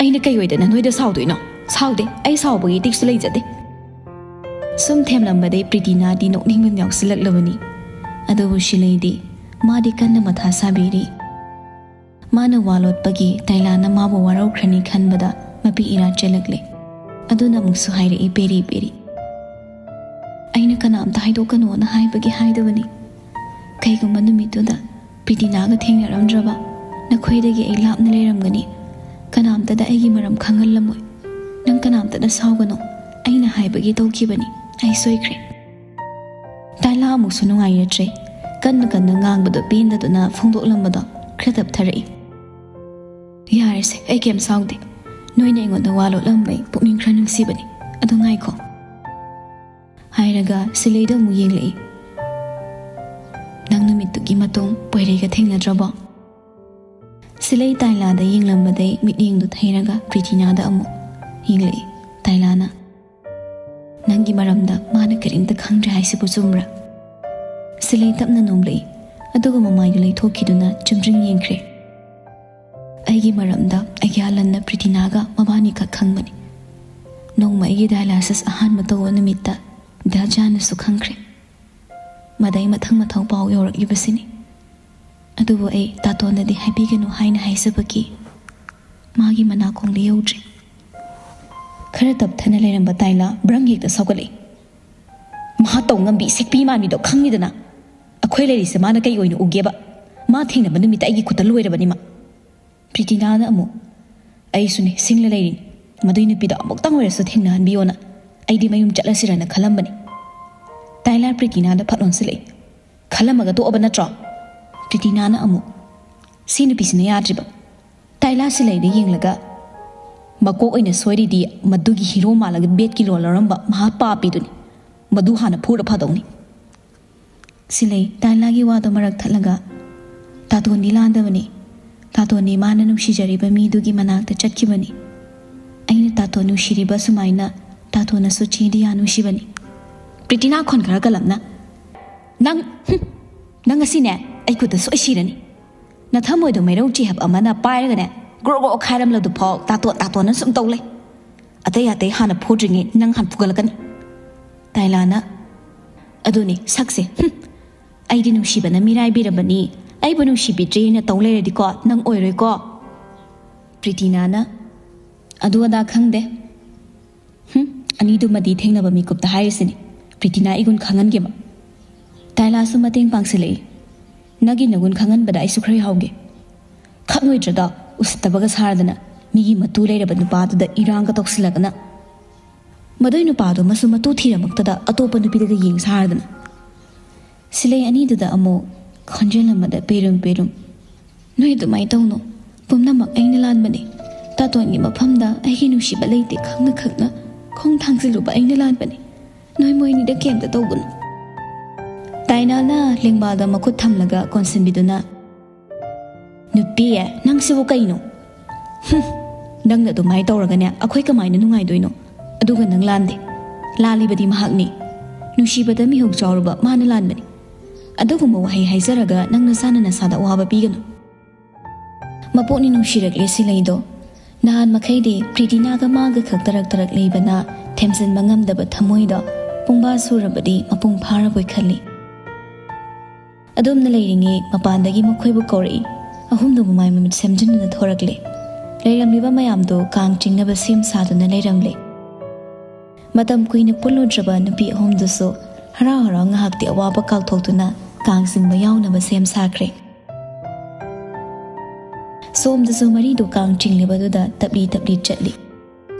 "ꯑꯩꯅ ꯀꯩ ꯑꯣꯏꯗꯅ ꯅꯣꯏꯗ ꯁꯥꯎꯗꯣꯏꯅꯣ? ꯁꯥꯎꯗꯦ, ꯑꯩ ꯁꯥꯎꯕꯒꯤ ꯏꯇꯤꯛꯁꯨ ꯂꯩꯖꯗꯦ꯫" ꯁꯨꯝ ꯊꯦꯝꯂꯝꯕꯗꯩ ꯄ꯭ꯔꯤꯇꯤꯅꯥꯗꯤ ꯅꯣꯛꯅꯤꯡꯕ ꯌꯥꯎꯁꯤꯜꯂꯛꯂꯕꯅꯤ꯫ ꯑꯗꯨꯕꯨ ꯁꯤꯂꯩꯗꯤ ꯃꯥꯗꯤ ꯀꯟꯅ ꯃꯊꯥ ꯁꯥꯕꯤꯔꯤ꯫ ꯃꯥꯅ ꯋꯥ ꯂꯣꯠꯄꯒꯤ ꯇꯥꯏꯂꯥꯅ ꯃꯥꯕꯨ ꯋꯥꯔꯧꯈ꯭ꯔꯅꯤ ꯈꯟꯕꯗ ꯃꯄꯤ ꯏꯔꯥ ꯆꯦꯜꯂꯛꯂꯦ꯫ ꯑꯗꯨꯅ ꯑꯃꯨꯛꯁꯨ ꯍꯥꯏꯔꯛꯏ ꯄꯦꯔꯤ ꯄꯦꯔꯤ, "ꯑꯩꯅ ꯀꯅꯥꯝꯇ ꯍꯥꯏꯗꯣꯛꯀꯅꯣꯅ ꯍꯥꯏꯕꯒꯤ ꯍꯥꯏꯗꯕꯅꯤ꯫ ꯀꯩꯒꯨꯝꯕ ꯅꯨꯃꯤꯠꯇꯨꯗ ꯄ꯭ꯔꯤꯇꯤꯅꯥꯒ ꯊꯦꯡꯅꯔꯝꯗ꯭ꯔꯕ, ꯅꯈꯣꯏꯗꯒꯤ ꯑꯩ ꯂꯥꯞꯅ ꯂꯩꯔꯝꯒꯅꯤ꯫ ꯀꯅꯥꯝꯇꯗ ꯑꯩꯒꯤ ꯃꯔꯝ ꯈꯪꯍꯜꯂꯝꯃꯣꯏ꯫ ꯅꯪ ꯀꯅꯥꯝꯇꯗ ꯁꯥꯎꯒꯅꯨ꯫ ꯑꯩꯅ ꯍꯥꯏꯕꯒꯤ ꯇꯧꯈꯤꯕꯅꯤ꯫ ꯑꯩ ꯁꯣꯏꯈ꯭ꯔꯦ꯫" ꯇꯥꯏꯂꯥ ꯑꯃꯨꯛꯁꯨ ꯅꯨꯡꯉꯥꯏꯔꯗ꯭ꯔꯦ꯫ ꯀꯟꯅ ꯀꯟꯅ ꯉꯥꯡꯕꯗꯣ ꯄꯦꯟꯗꯗꯨꯅ ꯐꯣꯡꯗꯣꯛꯂꯝꯕꯗꯣ ꯈꯔ ꯇꯞꯊꯔꯛꯏ꯫ "ꯌꯥꯔꯦꯁꯦ, ꯑꯩ ꯀꯩꯝ ꯁꯥꯎꯗꯦ꯫ ꯅꯣꯏꯅ ꯑꯩꯉꯣꯟꯗ ꯋꯥ ꯂꯣꯠꯂꯝꯕꯩ ꯄꯨꯛꯅꯤꯡ ꯈꯔ ꯅꯨꯡꯁꯤꯕꯅꯤ꯫ ꯑꯗꯣ ꯉꯥꯏꯈꯣ꯫" ꯍꯥꯏꯔꯒ ꯁꯤꯂꯩꯗ ꯑꯃꯨꯛ ꯌꯦꯡꯂꯛꯏ꯫ "ꯅꯪ ꯅꯨꯃꯤꯠꯇꯨꯒꯤ ꯃꯇꯨꯡ ꯄꯣꯏꯔꯩꯒ ꯊꯦꯡꯅꯗ꯭ꯔꯕꯣ?" ꯁꯤꯂꯩ ꯇꯥꯏꯂꯥꯗ ꯌꯦꯡꯂꯝꯕꯗꯩ ꯃꯤꯠꯌꯦꯡꯗꯨ ꯊꯩꯔꯒ ꯄ꯭ꯔꯤꯇꯤꯅꯥꯗ ꯑꯃꯨꯛ ꯌꯦꯡꯂꯛꯏ꯫ ꯇꯥꯏꯂꯥꯅ, "ꯅꯪꯒꯤ ꯃꯔꯝꯗ ꯃꯥꯅ ꯀꯔꯤꯝꯇ ꯈꯪꯗ꯭ꯔꯦ ꯍꯥꯏꯁꯤꯕꯨ ꯆꯨꯝꯕ꯭ꯔꯥ?" ꯁꯤꯂꯩ ꯇꯞꯅ ꯅꯣꯝꯂꯛꯏ, ꯑꯗꯨꯒ ꯃꯃꯥꯏꯗꯨ ꯂꯩꯊꯣꯛꯈꯤꯗꯨꯅ ꯆꯨꯝꯗ꯭ꯔꯤꯡ ꯌꯦꯡꯈ꯭ꯔꯦ꯫ "ꯑꯩꯒꯤ ꯃꯔꯝꯗ ꯑꯩꯒꯤ ꯑꯂꯟꯅ ꯄ꯭ꯔꯤꯇꯤꯅꯥꯒ ꯃꯕꯥꯅꯤꯈꯛ ꯈꯪꯕꯅꯤ꯫ ꯅꯣꯡꯃ ꯑꯩꯒꯤ dialysis ꯑꯍꯥꯟꯕ ꯇꯧꯕ ꯅꯨꯃꯤꯠꯇ ꯗꯥ ꯖꯥꯟꯅꯁꯨ ꯈꯪꯈ꯭ꯔꯦ꯫ ꯃꯗꯩ ꯃꯊꯪ ꯃꯊꯧ ꯄꯥꯎ ꯌꯧꯔꯛꯂꯤꯕꯁꯤꯅꯤ꯫ ꯑꯗꯨꯕꯨ ꯑꯩ ꯇꯥꯇꯣꯟꯗꯗꯤ ꯍꯥꯏꯕꯤꯒꯅꯨ ꯍꯥꯏꯅ ꯍꯥꯏꯖꯕꯒꯤ ꯃꯥꯒꯤ ꯃꯅꯥꯀꯣꯡꯗ ꯌꯧꯗ꯭ꯔꯤ꯫" ꯈꯔ ꯇꯞꯊꯅ ꯂꯩꯔꯝꯕ ꯇꯥꯏꯂꯥ ꯕ꯭ꯔꯪ ꯍꯦꯛꯇ ꯁꯧꯒꯠꯂꯛꯏ꯫ "ꯃꯍꯥ ꯇꯧ ꯉꯝꯕꯤ ꯁꯦꯛꯄꯤ ꯃꯥꯟꯕꯤꯗꯣ ꯈꯪꯉꯤꯗꯅ꯫ ꯑꯩꯈꯣꯏ ꯂꯩꯔꯤꯁꯦ ꯃꯥꯅ ꯀꯩ ꯑꯣꯏꯅ ꯎꯒꯦꯕ? ꯃꯥ ꯊꯦꯡꯅꯕ ꯅꯨꯃꯤꯠꯇ ꯑꯩꯒꯤ ꯈꯨꯠꯇ ꯂꯣꯏꯔꯕꯅꯤ ꯃꯥ꯫" ꯄ꯭ꯔꯤꯇꯤꯅꯥꯅ ꯑꯃꯨꯛ, "ꯑꯩꯁꯨꯅꯦ ꯁꯤꯡꯂ ꯂꯩꯔꯤꯅꯤ꯫ ꯃꯗꯨꯏ ꯅꯨꯄꯤꯗꯣ ꯑꯃꯨꯛꯇꯪ ꯑꯣꯏꯔꯁꯨ ꯊꯦꯡꯅꯍꯟꯕꯤꯌꯣꯅ ꯑꯩꯗꯤ ꯃꯌꯨꯝ ꯆꯠꯂꯁꯤꯔꯅ ꯈꯜꯂꯝꯕꯅꯤ꯫" ꯇꯥꯏꯂꯥ ꯄ꯭ꯔꯤꯇꯤꯅꯥꯗ ꯐꯠ ꯑꯣꯟꯁꯤꯜꯂꯛꯏ꯫ "ꯈꯜꯂꯝꯃꯒ ꯇꯣꯛꯑꯕ ꯅꯠꯇ꯭ꯔꯣ?" ꯄ꯭ꯔꯤꯇꯤꯅꯥꯅ ꯑꯃꯨꯛ, "ꯁꯤ ꯅꯨꯄꯤꯁꯤꯅ ꯌꯥꯗ꯭ꯔꯤꯕ꯫" ꯇꯥꯏꯂꯥ ꯁꯤꯂꯩꯗ ꯌꯦꯡꯂꯒ, "ꯃꯀꯣꯛ ꯑꯣꯏꯅ ꯁꯣꯏꯔꯤꯗꯤ ꯃꯗꯨꯒꯤ ꯍꯤꯔꯣ ꯃꯥꯜꯂꯒ ꯕꯦꯠꯀꯤ ꯂꯣꯟ ꯂꯧꯔꯝꯕ ꯃꯍꯥ ꯄꯥꯄꯤꯗꯨꯅꯤ꯫ ꯃꯗꯨ ꯍꯥꯟꯅ ꯐꯨꯔ ꯐꯗꯧꯅꯤ꯫" ꯁꯤꯂꯩ ꯇꯥꯏꯂꯥꯒꯤ ꯋꯥꯗꯣ ꯃꯔꯛ ꯊꯠꯂꯒ, "ꯇꯥꯇꯣꯟꯗꯤ ꯂꯥꯟꯗꯕꯅꯤ꯫ ꯇꯥꯇꯣꯟꯗꯤ ꯃꯥꯅ ꯅꯨꯡꯁꯤꯖꯔꯤꯕ ꯃꯤꯗꯨꯒꯤ ꯃꯅꯥꯛꯇ ꯆꯠꯈꯤꯕꯅꯤ꯫ ꯑꯩꯅ ꯇꯥꯇꯣꯟ ꯅꯨꯡꯁꯤꯔꯤꯕ ꯁꯨꯃꯥꯏꯅ ꯇꯥꯇꯣꯟꯅꯁꯨ ꯆꯦ ꯗꯤꯌꯥ ꯅꯨꯡꯁꯤꯕꯅꯤ꯫" ꯄ꯭ꯔꯤꯇꯤꯅꯥ ꯈꯣꯟ ꯈꯔ ꯀꯜꯂꯞꯅ, "ꯅꯪ, ꯍꯨꯝ, ꯅꯪ ꯉꯁꯤꯅꯦ ꯑꯩ ꯈꯨꯠꯇ ꯁꯣꯏ ꯁꯤꯔꯅꯤ꯫ ꯅꯊꯃꯣꯏꯗꯣ ꯃꯩꯔꯧ ꯆꯦꯍꯞ ꯑꯃꯅ ꯄꯥꯏꯔꯒꯅꯦ ꯒ꯭ꯔꯣ ꯒ꯭ꯔꯣ ꯈꯥꯏꯔꯝꯂꯗꯨ ꯐꯥꯎ ꯇꯥꯇꯣꯟ ꯇꯥꯇꯣꯟꯅ ꯁꯨꯝ ꯇꯧ ꯂꯩ꯫ ꯑꯇꯩ ꯑꯇꯩ ꯍꯥꯟꯅ ꯐꯨꯗ꯭ꯔꯤꯉꯩ ꯅꯪ ꯍꯥꯟꯅ ꯐꯨꯒꯠꯂꯛꯀꯅꯤ꯫" ꯇꯥꯏꯂꯥꯅ, "ꯑꯗꯨꯅꯤ ꯁꯛꯁꯦ, ꯍꯨꯝ, ꯑꯩꯗꯤ ꯅꯨꯡꯁꯤꯕꯅ ꯃꯤꯔꯥꯏꯕꯤꯔꯕꯅꯤ, ꯑꯩꯕꯨ ꯅꯨꯡꯁꯤꯕꯤꯗ꯭ꯔꯦꯅ ꯇꯧ ꯂꯩꯔꯗꯤꯀꯣ ꯅꯪ ꯑꯣꯏꯔꯣꯏꯀꯣ꯫" ꯄ꯭ꯔꯤꯇꯤꯅꯥꯅ, "ꯑꯗꯨ ꯑꯗꯥ ꯈꯪꯗꯦ꯫ ꯍꯨꯝ, ꯑꯅꯤꯗꯨꯃꯗꯤ ꯊꯦꯡꯅꯕ ꯃꯤꯀꯨꯞꯇ ꯍꯥꯏꯔꯤꯁꯤꯅꯤ꯫ ꯄ꯭ꯔꯤꯇꯤꯅꯥ ꯏꯒꯨꯟ ꯈꯪꯍꯟꯒꯦꯕ꯫" ꯇꯥꯏꯂꯥꯁꯨ ꯃꯇꯦꯡ ꯄꯥꯡꯁꯤꯜꯂꯛꯏ꯫ "ꯅꯪꯒꯤ ꯅꯒꯨꯟ ꯈꯪꯍꯟꯕꯗ ꯑꯩꯁꯨ ꯈꯔ ꯌꯥꯎꯒꯦ꯫ ꯈꯪꯂꯣꯏꯗ꯭ꯔꯗ ꯎꯁꯤꯠꯇꯕꯒ ꯁꯥꯔꯗꯅ ꯃꯤꯒꯤ ꯃꯇꯨ ꯂꯩꯔꯕ ꯅꯨꯄꯥꯗꯨꯗ ꯏꯔꯥꯡꯒ ꯇꯧꯁꯤꯜꯂꯒꯅ꯫ ꯃꯗꯨꯏ ꯅꯨꯄꯥꯗꯨꯃꯁꯨ ꯃꯇꯨ ꯊꯤꯔꯃꯛꯇꯗ ꯑꯇꯣꯞꯄ ꯅꯨꯄꯤꯗꯒ ꯌꯦꯡ ꯁꯥꯔꯗꯅ꯫" ꯁꯤꯂꯩ ꯑꯅꯤꯗꯨꯗ ꯑꯃꯨꯛ ꯈꯣꯟꯖꯦꯜ ꯑꯃꯗ ꯄꯦꯔꯨꯝ ꯄꯦꯔꯨꯝ, "ꯅꯣꯏ ꯑꯗꯨꯃꯥꯏꯅ ꯇꯧꯅꯨ꯫ ꯄꯨꯝꯅꯃꯛ ꯑꯩꯅ ꯂꯥꯟꯕꯅꯤ꯫ ꯇꯥꯇꯣꯟꯒꯤ ꯃꯐꯝꯗ ꯑꯩꯒꯤ ꯅꯨꯡꯁꯤꯕ ꯂꯩꯇꯦ ꯈꯪꯅ ꯈꯪꯅ ꯈꯣꯡ ꯊꯥꯡꯖꯤꯜꯂꯨꯕ ꯑꯩꯅ ꯂꯥꯟꯕꯅꯤ꯫ ꯅꯣꯏ ꯃꯣꯏꯅꯤꯗ ꯀꯩꯝꯇ ꯇꯧꯒꯅꯨ꯫ ꯇꯥꯏꯅꯥꯅ ꯂꯦꯡꯕꯥꯜꯗ ꯃꯈꯨꯠ ꯊꯝꯂꯒ ꯀꯣꯟꯁꯤꯟꯕꯤꯗꯨꯅ, "ꯅꯨꯄꯤ, ꯅꯪꯁꯤꯕꯨ ꯀꯩꯅꯣ? ꯍꯨꯝ, ꯅꯪꯅ ꯑꯗꯨꯃꯥꯏꯅ ꯇꯧꯔꯒꯅꯦ ꯑꯩꯈꯣꯏ ꯀꯃꯥꯏꯅ ꯅꯨꯡꯉꯥꯏꯗꯣꯏꯅꯣ? ꯑꯗꯨꯒ ꯅꯪ ꯂꯥꯟꯗꯦ꯫ ꯂꯥꯜꯂꯤꯕꯗꯤ ꯃꯍꯥꯛꯅꯤ꯫ ꯅꯨꯡꯁꯤꯕꯗ ꯃꯤꯍꯨꯛ ꯆꯥꯎꯔꯨꯕ ꯃꯥꯅ ꯂꯥꯟꯕꯅꯤ꯫ ꯑꯗꯨꯒꯨꯝꯕ ꯋꯥꯍꯩ ꯍꯥꯏꯖꯔꯒ ꯅꯪ ꯅꯁꯥꯅ ꯅꯁꯥꯗ ꯑꯋꯥꯕ ꯄꯤꯒꯅꯨ꯫ ꯃꯄꯣꯛꯅꯤ ꯅꯨꯡꯁꯤꯔꯛꯂꯦ ꯁꯤꯂꯩꯗꯣ꯫ ꯅꯍꯥꯟ ꯃꯈꯩꯗꯤ ꯄ꯭ꯔꯤꯇꯤꯅꯥꯒ ꯃꯥꯒ ꯈꯛ ꯇꯔꯛ ꯇꯔꯛ ꯂꯩꯕꯅ ꯊꯦꯝꯖꯤꯟꯕ ꯉꯝꯗꯕ ꯊꯃꯣꯏꯗꯣ ꯄꯨꯡꯕꯥ ꯁꯨꯔꯕꯗꯤ ꯃꯄꯨꯡ ꯐꯥꯔꯕꯣꯏ ꯈꯜꯂꯤ꯫ ꯑꯗꯨꯝꯅ ꯂꯩꯔꯤꯉꯩ ꯃꯄꯥꯟꯗꯒꯤ ꯃꯈꯣꯏꯕꯨ ꯀꯧꯔꯛꯏ꯫ ꯑꯍꯨꯝꯗꯨ ꯃꯃꯥꯏ ꯃꯃꯤꯠ ꯁꯦꯝꯖꯤꯟꯗꯨꯅ ꯊꯣꯔꯛꯂꯦ꯫ ꯂꯩꯔꯝꯂꯤꯕ ꯃꯌꯥꯝꯗꯨ ꯀꯥꯡ ꯆꯤꯡꯅꯕ ꯁꯦꯝ ꯁꯥꯗꯨꯅ ꯂꯩꯔꯝꯂꯦ꯫ ꯃꯇꯝ ꯀꯨꯏꯅ ꯄꯨꯜꯂꯨꯗ꯭ꯔꯕ ꯅꯨꯄꯤ ꯑꯍꯨꯝꯗꯨꯁꯨ ꯍꯔꯥꯎ ꯍꯔꯥꯎ ꯉꯥꯏꯍꯥꯛꯇꯤ ꯑꯋꯥꯕ ꯀꯥꯎꯊꯣꯛꯇꯨꯅ ꯀꯥꯡ ꯆꯤꯡꯕ ꯌꯥꯎꯅꯕ ꯁꯦꯝ ꯁꯥꯈ꯭ꯔꯦ꯫ ꯁꯣꯝꯗꯁꯨ ꯃꯔꯤꯗꯨ ꯀꯥꯡ ꯆꯤꯡꯂꯤꯕꯗꯨꯗ ꯇꯞꯂꯤ ꯇꯞꯂꯤ ꯆꯠꯂꯤ꯫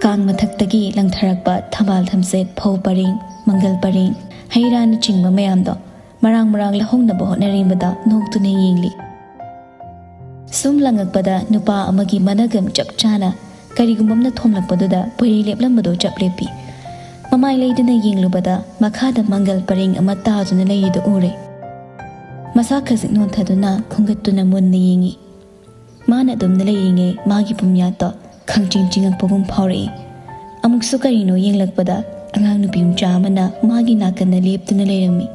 ꯀꯥꯡ ꯃꯊꯛꯇꯒꯤ ꯂꯪꯊꯔꯛꯄ ꯊꯝꯕꯥꯜ ꯊꯝꯆꯦꯠ, ꯐꯧ ꯄꯔꯦꯡ, ꯃꯪꯒꯜ ꯄꯔꯦꯡ, ꯍꯩ ꯔꯥꯅꯆꯤꯡꯕ ꯃꯌꯥꯝꯗꯣ ꯃꯔꯥꯡ ꯃꯔꯥꯡ ꯂꯧꯍꯧꯅꯕ ꯍꯣꯠꯅꯔꯤꯕꯗ ꯅꯣꯛꯇꯨꯅ ꯌꯦꯡꯂꯤ꯫ ꯁꯨꯝ ꯂꯪꯉꯛꯄꯗ ꯅꯨꯄꯥ ꯑꯃꯒꯤ ꯃꯅꯒꯝ ꯆꯞ ꯆꯥꯅ ꯀꯔꯤꯒꯨꯝꯕ ꯑꯃꯅ ꯊꯣꯝꯂꯛꯄꯗꯨꯗ ꯄꯣꯏꯔꯩ ꯂꯦꯞꯂꯝꯕꯗꯨ ꯆꯞ ꯂꯦꯞꯄꯤ꯫ ꯃꯃꯥꯏ ꯂꯩꯗꯨꯅ ꯌꯦꯡꯂꯨꯕꯗ ꯃꯈꯥꯗ ꯃꯪꯒꯜ ꯄꯔꯦꯡ ꯑꯃ ꯇꯥꯗꯨꯅ ꯂꯩꯔꯤꯗꯨ ꯎꯔꯦ꯫ ꯃꯁꯥ ꯈꯖꯤꯛ ꯅꯣꯟꯊꯗꯨꯅ ꯈꯣꯡꯒꯠꯇꯨꯅ ꯃꯨꯟꯅ ꯌꯦꯡꯉꯤ꯫ ꯃꯥꯅ ꯑꯗꯨꯝꯅ ꯂꯩꯔꯤꯉꯩ ꯃꯥꯒꯤ ꯄꯨꯝꯌꯥꯠꯇꯣ ꯈꯪꯆꯤꯡ ꯆꯤꯡꯉꯛꯄꯒꯨꯝ ꯐꯥꯎꯔꯛꯏ꯫ ꯑꯃꯨꯛꯁꯨ ꯀꯔꯤꯅꯣ ꯌꯦꯡꯂꯛꯄꯗ ꯑꯉꯥꯡ ꯅꯨꯄꯤ ꯃꯆꯥ ꯑꯃꯅ ꯃꯥꯒꯤ ꯅꯥꯀꯟꯗ ꯂꯦꯞꯇꯨꯅ ꯂꯩꯔꯝꯃꯤ꯫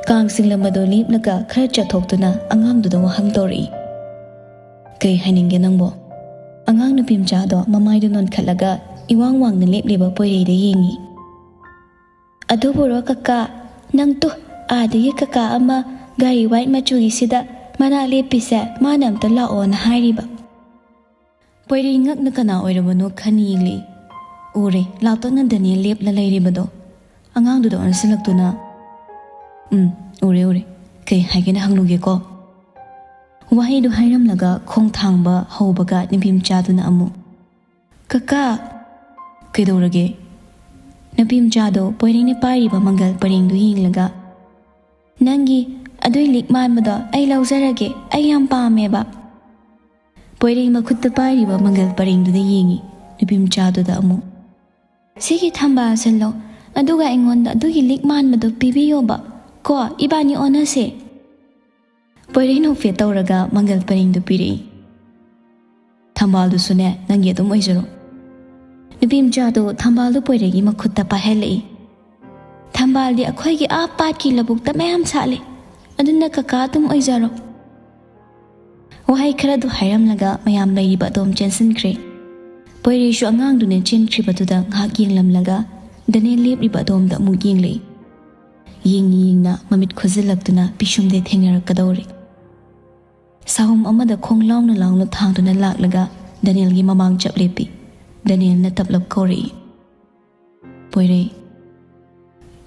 ꯀꯥꯡ ꯆꯤꯡꯂꯝꯕꯗꯣ ꯂꯦꯞꯂꯒ ꯈꯔ ꯆꯠꯊꯣꯛꯇꯨꯅ ꯑꯉꯥꯡꯗꯨꯗ ꯋꯥꯍꯪ ꯇꯧꯔꯛꯏ꯫ "ꯀꯩ ꯍꯥꯏꯅꯤꯡꯒꯦ ꯅꯪꯕꯣ?" ꯑꯉꯥꯡ ꯅꯨꯄꯤ ꯃꯆꯥꯗꯣ ꯃꯃꯥꯏꯗꯨ ꯅꯣꯟꯈꯠꯂꯒ ꯏꯋꯥꯡ ꯋꯥꯡꯅ ꯂꯦꯞꯂꯤꯕ ꯄꯣꯏꯔꯩꯗ ꯌꯦꯡꯉꯤ꯫ "ꯑꯗꯨꯕꯨꯔꯣ ꯀꯀꯥ, ꯅꯪ ꯇꯨ ꯑꯥꯗꯒꯤ ꯀꯀꯥ ꯑꯃ ꯒꯥꯔꯤ ꯋꯥꯏꯠ ꯃꯆꯨꯒꯤꯁꯤꯗ ꯃꯅꯥꯛ ꯂꯦꯞꯄꯤꯁꯦ, ꯃꯥꯅ ꯑꯝꯇ ꯂꯥꯛꯑꯣꯅ ꯍꯥꯏꯔꯤꯕ?" ꯄꯣꯏꯔꯩ ꯉꯛꯅ ꯀꯅꯥ ꯑꯣꯏꯔꯕꯅꯣ ꯈꯟ ꯌꯦꯡꯂꯤ꯫ ꯎꯔꯦ, ꯂꯥꯞꯇꯛꯅ ꯗꯅꯤꯌꯦꯜ ꯂꯦꯞꯂ ꯂꯩꯔꯤꯕꯗꯣ꯫ ꯑꯉꯥꯡꯗꯨꯗ ꯑꯣꯟꯁꯤꯜꯂꯛꯇꯨꯅ, "ꯎꯝ, ꯎꯔꯦ, ꯎꯔꯦ꯫ ꯀꯩ ꯍꯥꯏꯒꯦꯅ ꯍꯪꯂꯨꯒꯦꯀꯣ?" ꯋꯥꯍꯩꯗꯨ ꯍꯥꯏꯔꯝꯂꯒ ꯈꯣꯡ ꯊꯥꯡꯕ ꯍꯧꯕꯒ ꯅꯨꯄꯤ ꯃꯆꯥꯗꯨꯅ ꯑꯃꯨꯛ, "ꯀꯀꯥ!" "ꯀꯩꯗꯧꯔꯒꯦ?" ꯅꯨꯄꯤ ꯃꯆꯥꯗꯣ ꯄꯣꯏꯔꯩꯅ ꯄꯥꯏꯔꯤꯕ ꯃꯪꯒꯜ ꯄꯔꯦꯡꯗꯨ ꯌꯦꯡꯂꯒ, "ꯅꯪꯒꯤ ꯑꯗꯨꯏ ꯂꯤꯛ ꯃꯥꯟꯕꯗꯣ ꯑꯩ ꯂꯧꯖꯔꯒꯦ, ꯑꯩ ꯌꯥꯝ ꯄꯥꯝꯃꯦꯕ꯫" ꯄꯣꯏꯔꯩ ꯃꯈꯨꯠꯇ ꯄꯥꯏꯔꯤꯕ ꯃꯪꯒꯜ ꯄꯔꯦꯡꯗꯨꯗ ꯌꯦꯡꯉꯤ꯫ ꯅꯨꯄꯤ ꯃꯆꯥꯗꯨꯗ ꯑꯃꯨꯛ, "ꯁꯤꯒꯤ ꯊꯝꯕꯥꯜ ꯁꯤꯜꯂꯣ, ꯑꯗꯨꯒ ꯑꯩꯉꯣꯟꯗ ꯑꯗꯨꯒꯤ ꯂꯤꯛ ꯃꯥꯟꯕꯗꯣ ꯄꯤꯕꯤꯌꯣꯕ꯫ ꯀꯣ, ꯏꯕꯥꯅꯤ ꯑꯣꯟꯅꯁꯦ꯫ ꯄꯣꯏꯔꯩ ꯅꯣꯛꯐꯦꯠ ꯇꯧꯔꯒ ꯃꯪꯒꯜ ꯄꯔꯦꯡꯗꯨ ꯄꯤꯔꯛꯏ꯫ "ꯊꯝꯕꯥꯜꯗꯨꯁꯨꯅꯦ, ꯅꯪꯒꯤ ꯑꯗꯨꯝ ꯑꯣꯏꯖꯔꯣ꯫" ꯅꯨꯄꯤ ꯃꯆꯥꯗꯨ ꯊꯝꯕꯥꯜꯗꯨ ꯄꯣꯏꯔꯩꯒꯤ ꯃꯈꯨꯠꯇ ꯄꯥꯏꯍꯜꯂꯛꯏ꯫ "ꯊꯝꯕꯥꯜꯗꯤ ꯑꯩꯈꯣꯏꯒꯤ ꯑꯥ ꯄꯥꯠꯀꯤ ꯂꯧꯕꯨꯛꯇ ꯃꯌꯥꯝ ꯁꯥꯠꯂꯤ, ꯑꯗꯨꯅ ꯀꯀꯥ ꯑꯗꯨꯝ ꯑꯣꯏꯖꯔꯣ꯫" ꯋꯥꯍꯩ ꯈꯔꯗꯨ ꯍꯥꯏꯔꯝꯂꯒ ꯃꯌꯥꯝ ꯂꯩꯔꯤꯕ ꯑꯗꯣꯝ ꯆꯦꯟꯁꯤꯟꯈ꯭ꯔꯦ꯫ ꯄꯣꯏꯔꯩꯁꯨ ꯑꯉꯥꯡꯗꯨꯅ ꯆꯦꯟꯈ꯭ꯔꯤꯕꯗꯨꯗ ꯉꯥꯏꯍꯥꯛ ꯌꯦꯡꯂꯝꯂꯒ ꯗꯅꯦꯜ ꯂꯦꯞꯂꯤꯕ ꯑꯗꯣꯝꯗ ꯑꯃꯨꯛ ꯌꯦꯡꯂꯛꯏ꯫ ꯌꯦꯡꯅ ꯌꯦꯡꯅ ꯃꯃꯤꯠ ꯈꯨꯖꯤꯜꯂꯛꯇꯨꯅ ꯄꯤꯁꯨꯝꯗꯩ ꯊꯦꯡꯅꯔꯛꯀꯗꯧꯔꯦ꯫ ꯁꯥꯍꯨꯝ ꯑꯃꯗ ꯈꯣꯡ ꯂꯥꯎꯅ ꯂꯥꯎꯅ ꯊꯥꯡꯗꯨꯅ ꯂꯥꯛꯂꯒ ꯗꯅꯦꯜꯒꯤ ꯃꯃꯥꯡ ꯆꯞ ꯂꯦꯞꯄꯤ꯫ ꯗꯅꯦꯜꯅ ꯇꯞꯂꯞ ꯀꯧꯔꯛꯏ, "ꯄꯣꯏꯔꯩ꯫"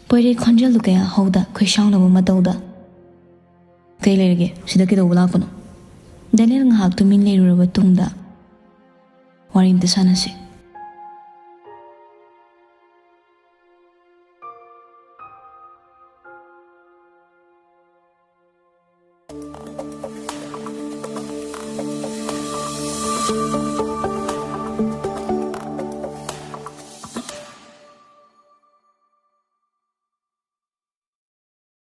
ꯄꯣꯏꯔꯩ ꯈꯣꯟꯖꯦꯜꯗꯨ ꯀꯌꯥ ꯍꯧꯗ, ꯈꯣꯏꯁꯥꯎꯅꯕ ꯃꯇꯧꯗ, "ꯀꯩ ꯂꯩꯔꯒꯦ? ꯁꯤꯗ ꯀꯩꯗꯧꯕ ꯂꯥꯛꯄꯅꯣ?" ꯗꯅꯦꯜ ꯉꯥꯏꯍꯥꯛ ꯇꯨꯃꯤꯟ ꯂꯩꯔꯨꯔꯕ ꯇꯨꯡꯗ, "ꯋꯥꯔꯤ ꯑꯝꯇ ꯁꯥꯟꯅꯁꯤ꯫"